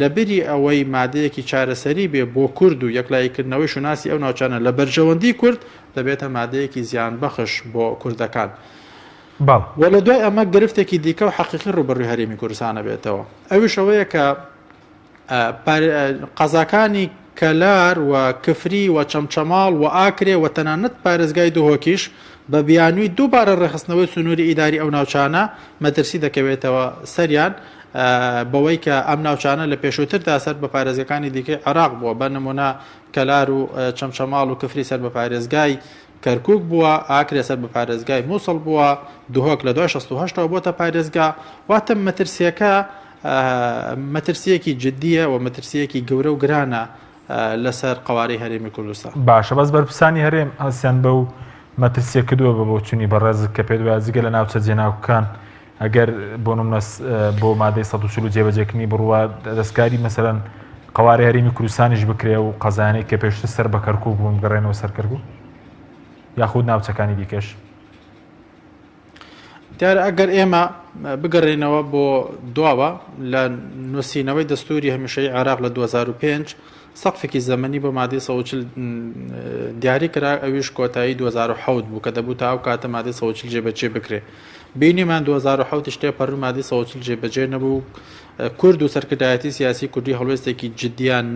لە بری ئەوەی مادەیەکی چارەسەری بێ بۆ کورد و یەکلاییکردنەوەی شوناسی ئەو ناوچانە لە بەرژەوەندی کورد، دەبێتە مادەیەکی زیانبەخش بۆ کوردەکان. بەڵێ. و لە دوای ئەمە گرفتێکی دیکە و حەقیقی ڕووبەڕووی هەرێمی کوردستان ئەبێتەوە، ئەویش ئەوەیە کە. قەزاکانی کەلار و کفری و چەمچەماڵ و ئاکرێ و تەنانەت پارێزگای دهۆکیش بە بیانووی دووبارە ڕێکخستنەوەی سنووری ئیداری ئەو ناوچانە مەترسی دەکەوێتەوە سەریان بەوەی کە ئەم ناوچانە لە پێشووتردا سەر بە پارێزگەکانی دیکەی عێراق بووە بە نموونە کەلار و چەمچەماڵ و کفری سەر بە پارێزگای کەرکوک بووە، ئاکرێ سەر بە پارێزگای موسڵ بووە، دهۆک لە دوای 68 ەوە بۆتە پارێزگا، واتە مەترسییەکە مەترسییەکی جدییە و مەترسییەکی گەورە و گرانە لەسەر قەوارەی هەرێمی کوردستان. باشە بەس بەرپرسانی هەرێم هەستیان بەو مەترسیە کردووە بە بۆچونی بەڕێزت کە پێت وایە جگە لە ناوچە جێناوکەکان ئەگەر بۆ نمونە بۆ مادەی 140 و جێبەجێکردنی بڕوا دەستکاری مەسەلەن قەوارەی هەرێمی کوردستانیش بکرێ و قەزایانەی کە پێشتر سەر بە کەرکوک بوون بگەڕێنەوە سەر کەرکوک یاخود ناوچەکانی دیکەش؟ دیارە ئەگەر ئێمە بگەڕێینەوە بۆ دواوە لە نووسینەوەی دەستوری هەمیشەی عێراق لە 2005 سەقفێکی زەمەنی بۆ مادەی 140 دیاری کرا ئەویش کۆتایی 2007 بوو کە دەبوو تا ئەو کاتە مادەی 140 جێبەجێ بکرێ بینیمان 2007 یش تێپەڕی و مادەی 140 جێبەجێ نەبوو کورد و سەرکردایەتی سیاسی کوردی هەڵوێستێکی جدیان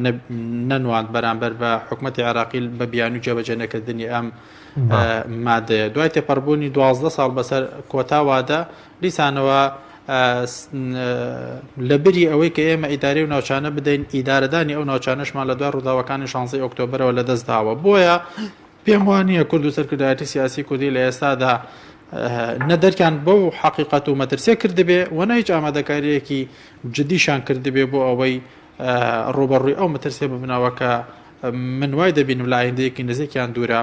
نەنواند بەرامبەر بە حکومەتی عێراقی بە بیانوو جێبەجێ نەکردنی ئەم مادەیە. دوای تێپەڕبوونی 12 ساڵ بەسەر کۆتا وادە، دیسانەوە لە بری ئەوەی کە ئێمە ئیدارەی و ناوچانە بدەین، ئیدارەدانی ئەو ناوچانەشمان لە دوای ڕووداوەکانی شانزەی ئۆکتۆبەرەوە لەدەست داوە. بۆیە پێم وا نییە کورد و سەرکردایەتی سیاسی کوردی لە ئێستادا نە دەرکیان بەو حەقیقەت و مەترسیە کردبێ و نە هیچ ئامادەکارییەکی جدیشان کردبێ بۆ ئەوەی ڕووبەڕووی ئەو مەترسیە ببنەوە کە من وای دەبینم لە ئایندەیەکی نزیک یان دوورە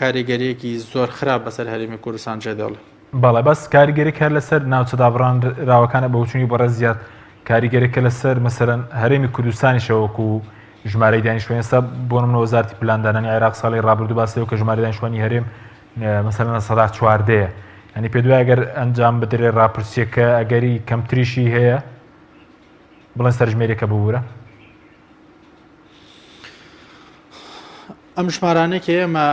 کاریگەریەکی زۆر خراپ بەسەر هەرێمی کوردستان جێدێڵێ. بەڵێ بەس کاریگەریەک هەر لەسەر ناوچە دابڕانراوەکانە بە وچونی بەڕێز زیاد کاریگەریەکە لەسەر مەسەلەن هەرێمی کوردستانیشە وەکو ژمارەی دانیشتوان ئێستا بۆ نمونە وەزارەتی پلاندانانی عێراق ساڵی ڕابردوو باس لەوە کە ژمارەی دانیشتوانی هەرێم مەسەلەن 14% ینی پێ دوای ئەگەر ئەنجام بدرێ ڕاپرسیەکە ئەگەری کەمتریشی هەیە بڵێن سەرژمێریەکە ببورە. ئەم ژمارانەی کە ئێمە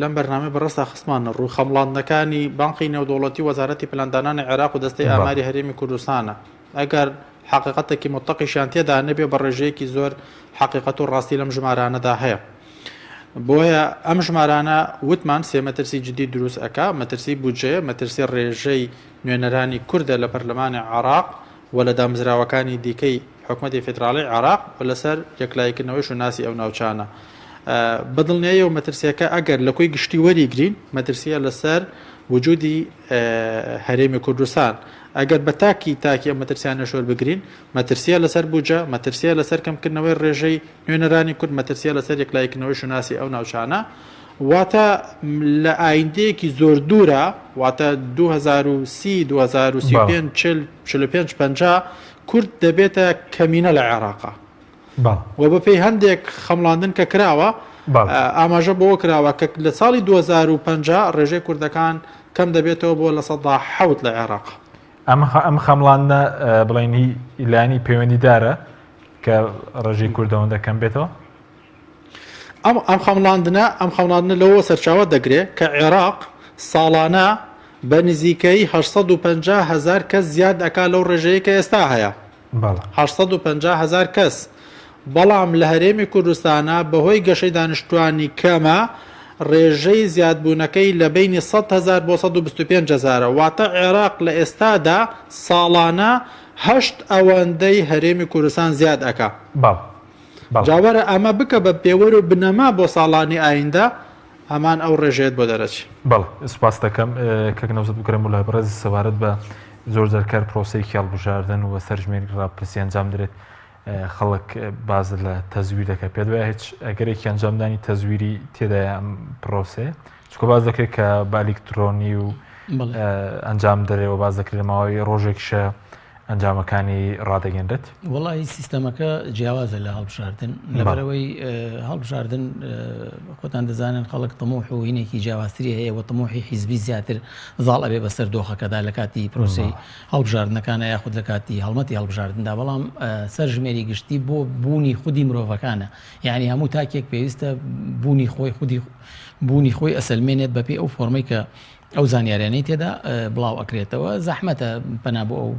لەم بەرنامەی بەڕێزتا خستمانە ڕوو، خەمڵاندنەکانی بانقی نێودەوڵەتی و وەزارەتی پلاندانانی عێراق و دەستەی ئاماری هەرێمی کوردستانە. ئەگەر حەقیقەتێکی موتڵەقیشیان تێدا نەبێ بە ڕێژەیەکی زۆر حەقیقەت و ڕاستی لەم ژمارانەدا هەیە. بۆیە ئەم ژمارانە وتمان سێ مەترسی جدی دروست ئەکا، مەترسی بودجەیە، مەترسی ڕێژەی نوێنەرانی کوردە لە پەرلەمانی عێراق و لە دامەزراوەکانی دیکەی حکومەتی فیدراڵی عێراق و لەسەر یەکلاییکردنەوەی شوناسی ئەو ناوچانە. بە دڵنیاییەوە مەترسییەکە ئەگەر لە کۆی گشتی وەریگرین، مەترسییە لەسەر وجودی هەرێمی کوردستان. ئەگەر بە تاکی تاکی ئەم مەترسیانەش وەربگرین، مەترسییە لەسەر بودجە، مەترسییە لەسەر کەمکردنەوەی ڕێژەی نوێنەرانی کورد، مەترسییە لەسەر یەکلاییکردنەوەی شوناسی ئەو ناوچانە. واتە لە ئایندەیەکی زۆر دوورا، واتە 2030، 2035، 40، 45، 50، کورد دەبێتە کەمینە لە عێراقا و بەپێی هەندێک خەمڵاندن کە کراوە ئاماژە بەوە کراوە کە لە ساڵی 2050 ڕێژەی کوردەکان کەم دەبێتەوە بۆ 7% لە عێراق. ئەم خەمڵاندنە بڵێن هی لایەنی پەیوەندیدارە کە ڕێژەی کورد ئەوەندە کەم بێتەوە؟ ئەم ئەم خەمڵاندنە ئەم خەمڵاندنە لەوەوە سەرچاوە دەگرێ کە عێراق ساڵانە بە نزیکەیی 850 هەزار کەس زیاد ئەکا لەو ڕێژەیەی کە ئێستا هەیە. 850 هەزار کەس. بەڵام لە هەرێمی کوردستانا بەهۆی گەشەی دانیشتوانی کەمە ڕێژەی زیادبوونەکەی لە بەینی 100 هەزار بۆ 125 هەزارە. واتە عێراق لە ئێستادا ساڵانە هەشت ئەوەندەی هەرێمی کوردستان زیاد ئەکا. جا وەرە ئەمە بکە بە پێوەر و بنەما بۆ ساڵانی ئایندە، هەمان ئەو ڕێژەیەت بۆ دەرەچێ. بەڵێ سوپاست دەکەم کاک نەوزاد بکەرم وڵای بەڕێز سەبارەت بە زۆر جار کار پرۆسەیەکی هەڵبژاردن و سەرژمێری ڕاپرسی ئەنجام درێت خەڵک باز لە تەزویر دەکات پێت وایە هیچ ئەگەرێکی ئەنجامدانی تەزویری تێدایە ئەم پرۆسەیە چونکە باز دەکرێت کە بە ئەلیکترۆنی و ئەنجام دەرێ و باز دەکرێت لە ماوەی ڕۆژێکیشە ئەنجامەکانی ڕادەگەنرێت؟ وەڵاهی سیستەمەکە جیاوازە لە هەڵبژاردن لەبەرئەوەی هەڵبژاردن خۆتان دەزانن خەڵک تموح و هینێکی جیاوازتری هەیە و تموحی حیزبی زیاتر زاڵ ئەبێ بەسەر دۆخەکەدا لە کاتی پرۆسەی هەڵبژاردنەکانە یاخود لە کاتی هەڵمەتی هەڵبژاردندا بەڵام سەرژمێری گشتی بۆ بوونی خودی مرۆڤەکانە یعنی هەموو تاکێک پێویستە بوونی خۆی خودی بوونی خۆی ئەسەلمێنێت بەپێی ئەو فۆرمەی کە. ئەو زانیاریانەی تێدا بڵاو ئەکرێتەوە زەحمەتە پەنا بۆ ئەو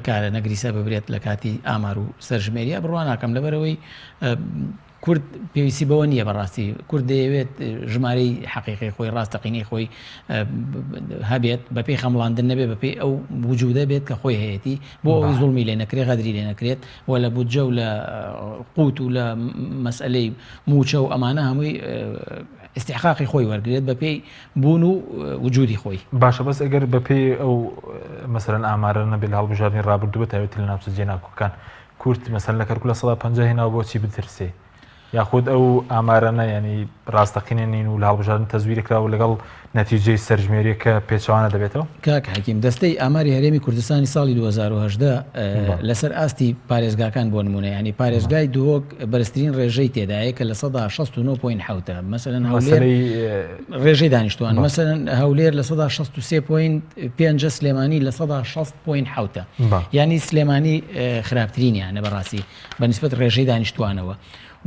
کارە نەگریسە ببرێت لە کاتی ئامار و سەرژمێریە بڕوا ناکەم لەبەرەوەی کورد پێویستی بەوە نییە بەڕاستی کورد دەیەوێت ژمارەی حەقیقی خۆی ڕاستەقینەی خۆی هەبێت بەپێی خەمڵاندن نەبێ بەپێی ئەو وجودە بێت کە خۆی هەیەی بۆ ئەوەی زوڵمی لێ نەکرێ غەدری لێ نەکرێت و لە بودجە و لە قوت و لە مەسئلەی موچە و ئەمانە هەمووی ئیستیحقاقی خۆی وەرگێت بەپێی بوون و وجودی خۆی. باشە بەس ئەگەر بەپێی ئەو مەسەلەن ئامارە نەبێت لە هەڵبژاردنی ڕابردوو بە تایبەتی لە ناوچە جێناکۆکەکان کورد مەسەلەن لە کەرکوک 50% هێناوە بۆچی بترسێ یاخود ئەو ئامارانە ینی ڕاستەقینە نین و لە هەڵبژاردن تەزویر کراوە لەگەڵ نەتیجەی سەرژمێریەکە پێچەوانە دەبێتەوە؟ کاک حەکیم دەستەی ئاماری هەرێمی کوردستانی ساڵی 2018 لەسەر ئاستی پارێزگاکان بۆ نمونە ینی پارێزگای دهۆک بەرزترین ڕێژەی تێدایە کە 69 point حەوتە مەسەلەن هەولێر ڕێژەی دانیشتوان مەسەلەن هەولێر 63 point پێنجە سلێمانی 60 point حەوتە ینی سلێمانی خراپترینیانە بەڕاستی بە نسبەت ڕێژەی دانیشتوانەوە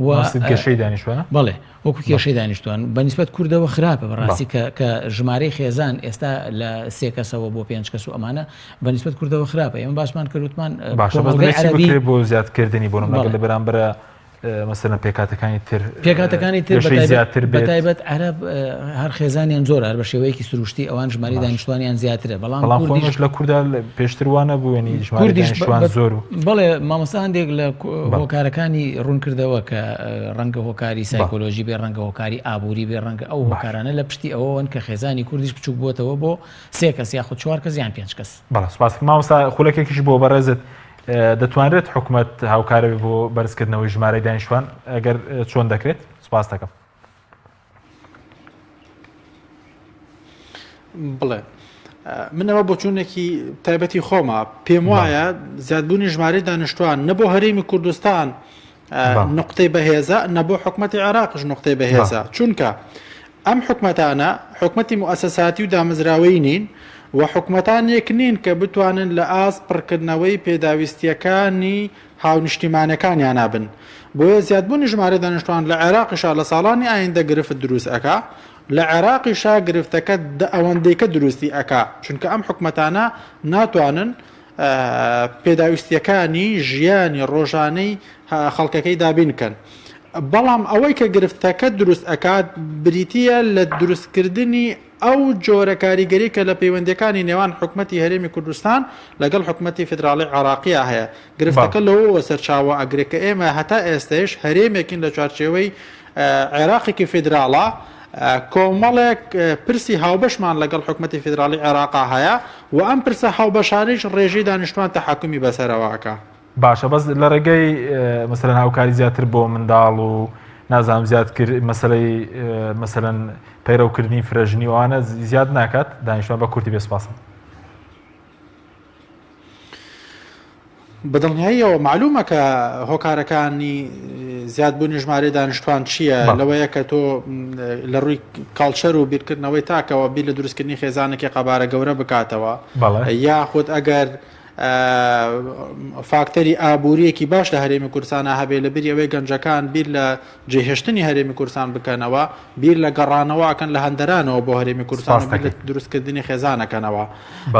و گەشەی دانیشتوانە بەڵێ وەکو کێشەی دانیشتوان بە نسبەت کوردەوە خراپە بەڕاستی کە کە ژمارەی خێزان ئێستا لە سێ کەسەوە بۆ پێنج کەس و ئەمانە بە نسبەت کوردەوە خراپە ئێمە باسمان کردوتمان باشە بەس بۆ زیادکردنی بۆ نمونە لە بەرامبەرە مەسەلەن پێکهاتەکانی تر پێکهاتەکانی تر گەشەی زیاتر بێت بەتایبەت عەرەب هەر خێزانیان زۆرە هەر بە شێوەیەکی سروشتی ئەوان ژمارەی دانیشتوانیان زیاترە بەڵام بەڵام کوردیش لە کوردا پێشتر وا نەبوو ینی ژمارەی دانیشتوان زۆر و بەڵێ مامۆستا هەندێک لە هۆکارەکانی ڕوون کردەوە کە ڕەنگە هۆکاری سایکۆلۆژی بێ ڕەنگە هۆکاری ئابووری بێ ڕەنگە ئەو هۆکارانە لە پشتی ئەوەوەن کە خێزانی کوردیش بچووک بووەتەوە بۆ سێ کەس یاخود چوار کەس یان پێنج کەس. بەڵێ سوپاس مامۆستا خولەکێکیش بۆ بەڕێزت دەتوانرێت حکومەت هاوکارە بێت بۆ بەرزکردنەوەی ژمارەی دانیشتوان ئەگەر چۆن دەکرێت سوپاس دەکەم. بڵێ منەوە بۆچوونێکی تایبەتی خۆمە پێم وایە زیادبوونی ژمارەی دانیشتوان نە بۆ هەرێمی کوردستان نقطەی بەهێزە نە بۆ حکومەتی عێراقش نقطەی بەهێزە چونکە ئەم حکومەتانە حکومەتی موئەسەساتی و دامەزراوەیی نین و حکومەتانێک نین کە بتوانن لە ئاست پڕکردنەوەی پێداویستییەکانی هاونیشتیمانەکانیانا بن. بۆیە زیادبوونی ژمارەی دانیشتوان لە عێراقیشا لە ساڵانی ئایندە گرفت دروست ئەکا، لە عێراقیشا گرفتەکە دە ئەوەندەیکە دروستی ئەکا، چونکە ئەم حکومەتانە ناتوانن پێداویستییەکانی ژیانی ڕۆژانەی خەڵکەکەی دابین کەن. بەڵام ئەوەی کە گرفتەکە دروست ئەکات بریتییە لە دروستکردنی ئەو جۆرە کاریگەری کە لە پەیوەندییەکانی نێوان حکومەتی هەرێمی کوردستان لەگەڵ حکومەتی فیدراڵی عێراقیا هەیە. گرفتەکە لەوەوە سەرچاوە ئەگرێت کە ئێمە هەتا ئێستەیش هەرێمێکین لە چوارچێوەی عێراقێکی فیدراڵا، کۆمەڵێک پرسی هاوبەشمان لەگەڵ حکومەتی فیدراڵی عێراقا هەیە و ئەم پرسە هاوبەشانەیش ڕێژەی دانیشتوان تەحەکومی بەسەرەوە ئەکا. باشە بەس لە ڕێگەی مەسەلەن هاوکاری زیاتر بۆ منداڵ و نازانم زیاد کرد مەسەلەی مەسەلەن پەیڕەوکردنی فرەژنی ئەوانە زیاد ناکات دانیشتوان بە کورتی بێ سپاسم. بە دڵنیاییەوە مەعلومە کە هۆکارەکانی زیادبوونی ژمارەی دانیشتوان چییە لەوەیە کە تۆ لە ڕووی culture و بیرکردنەوەی تاکەوە بیر لە دروستکردنی خێزانێکی قەبارە گەورە بکاتەوە یاخود ئەگەر فاکتەری ئابووریەکی باش لە هەرێمی کوردستانە هەبێ لە بری ئەوەی گەنجەکان بیر لە جێهێشتنی هەرێمی کوردستان بکەنەوە، بیر لە گەڕانەوە ئەکەن لە هەندەرانەوە بۆ هەرێمی کوردستان و بیر لە دروستکردنی خێزان ئەکەنەوە.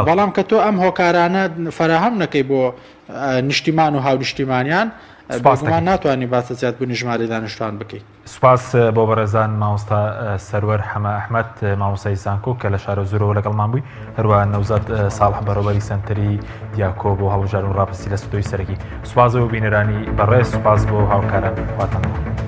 بەڵام کە تۆ ئەم هۆکارانە فەراهەم نەکەی بۆ نیشتیمان و هاونیشتیمانیان، بێگومان ناتوانی باس لە زیادبوونی ژمارەی دانیشتوان بکەی. سوپاس بۆ بەڕێزان مامۆستا سەروەر حەمە ئەحمەد مامۆستای زانکۆ کە لە شارەزوورەوە لەگەڵمان بووی، هەروەها نەوزاد ساڵح بەڕێوەبەری سەنتەری دیاکۆ بۆ هەڵبژاردن و ڕاپرسی لە ستۆدیۆی سەرەکی. سوپاس بۆ بینەرانی بەڕێز، سوپاس بۆ هاوکاران. خواتان لەگەڵ.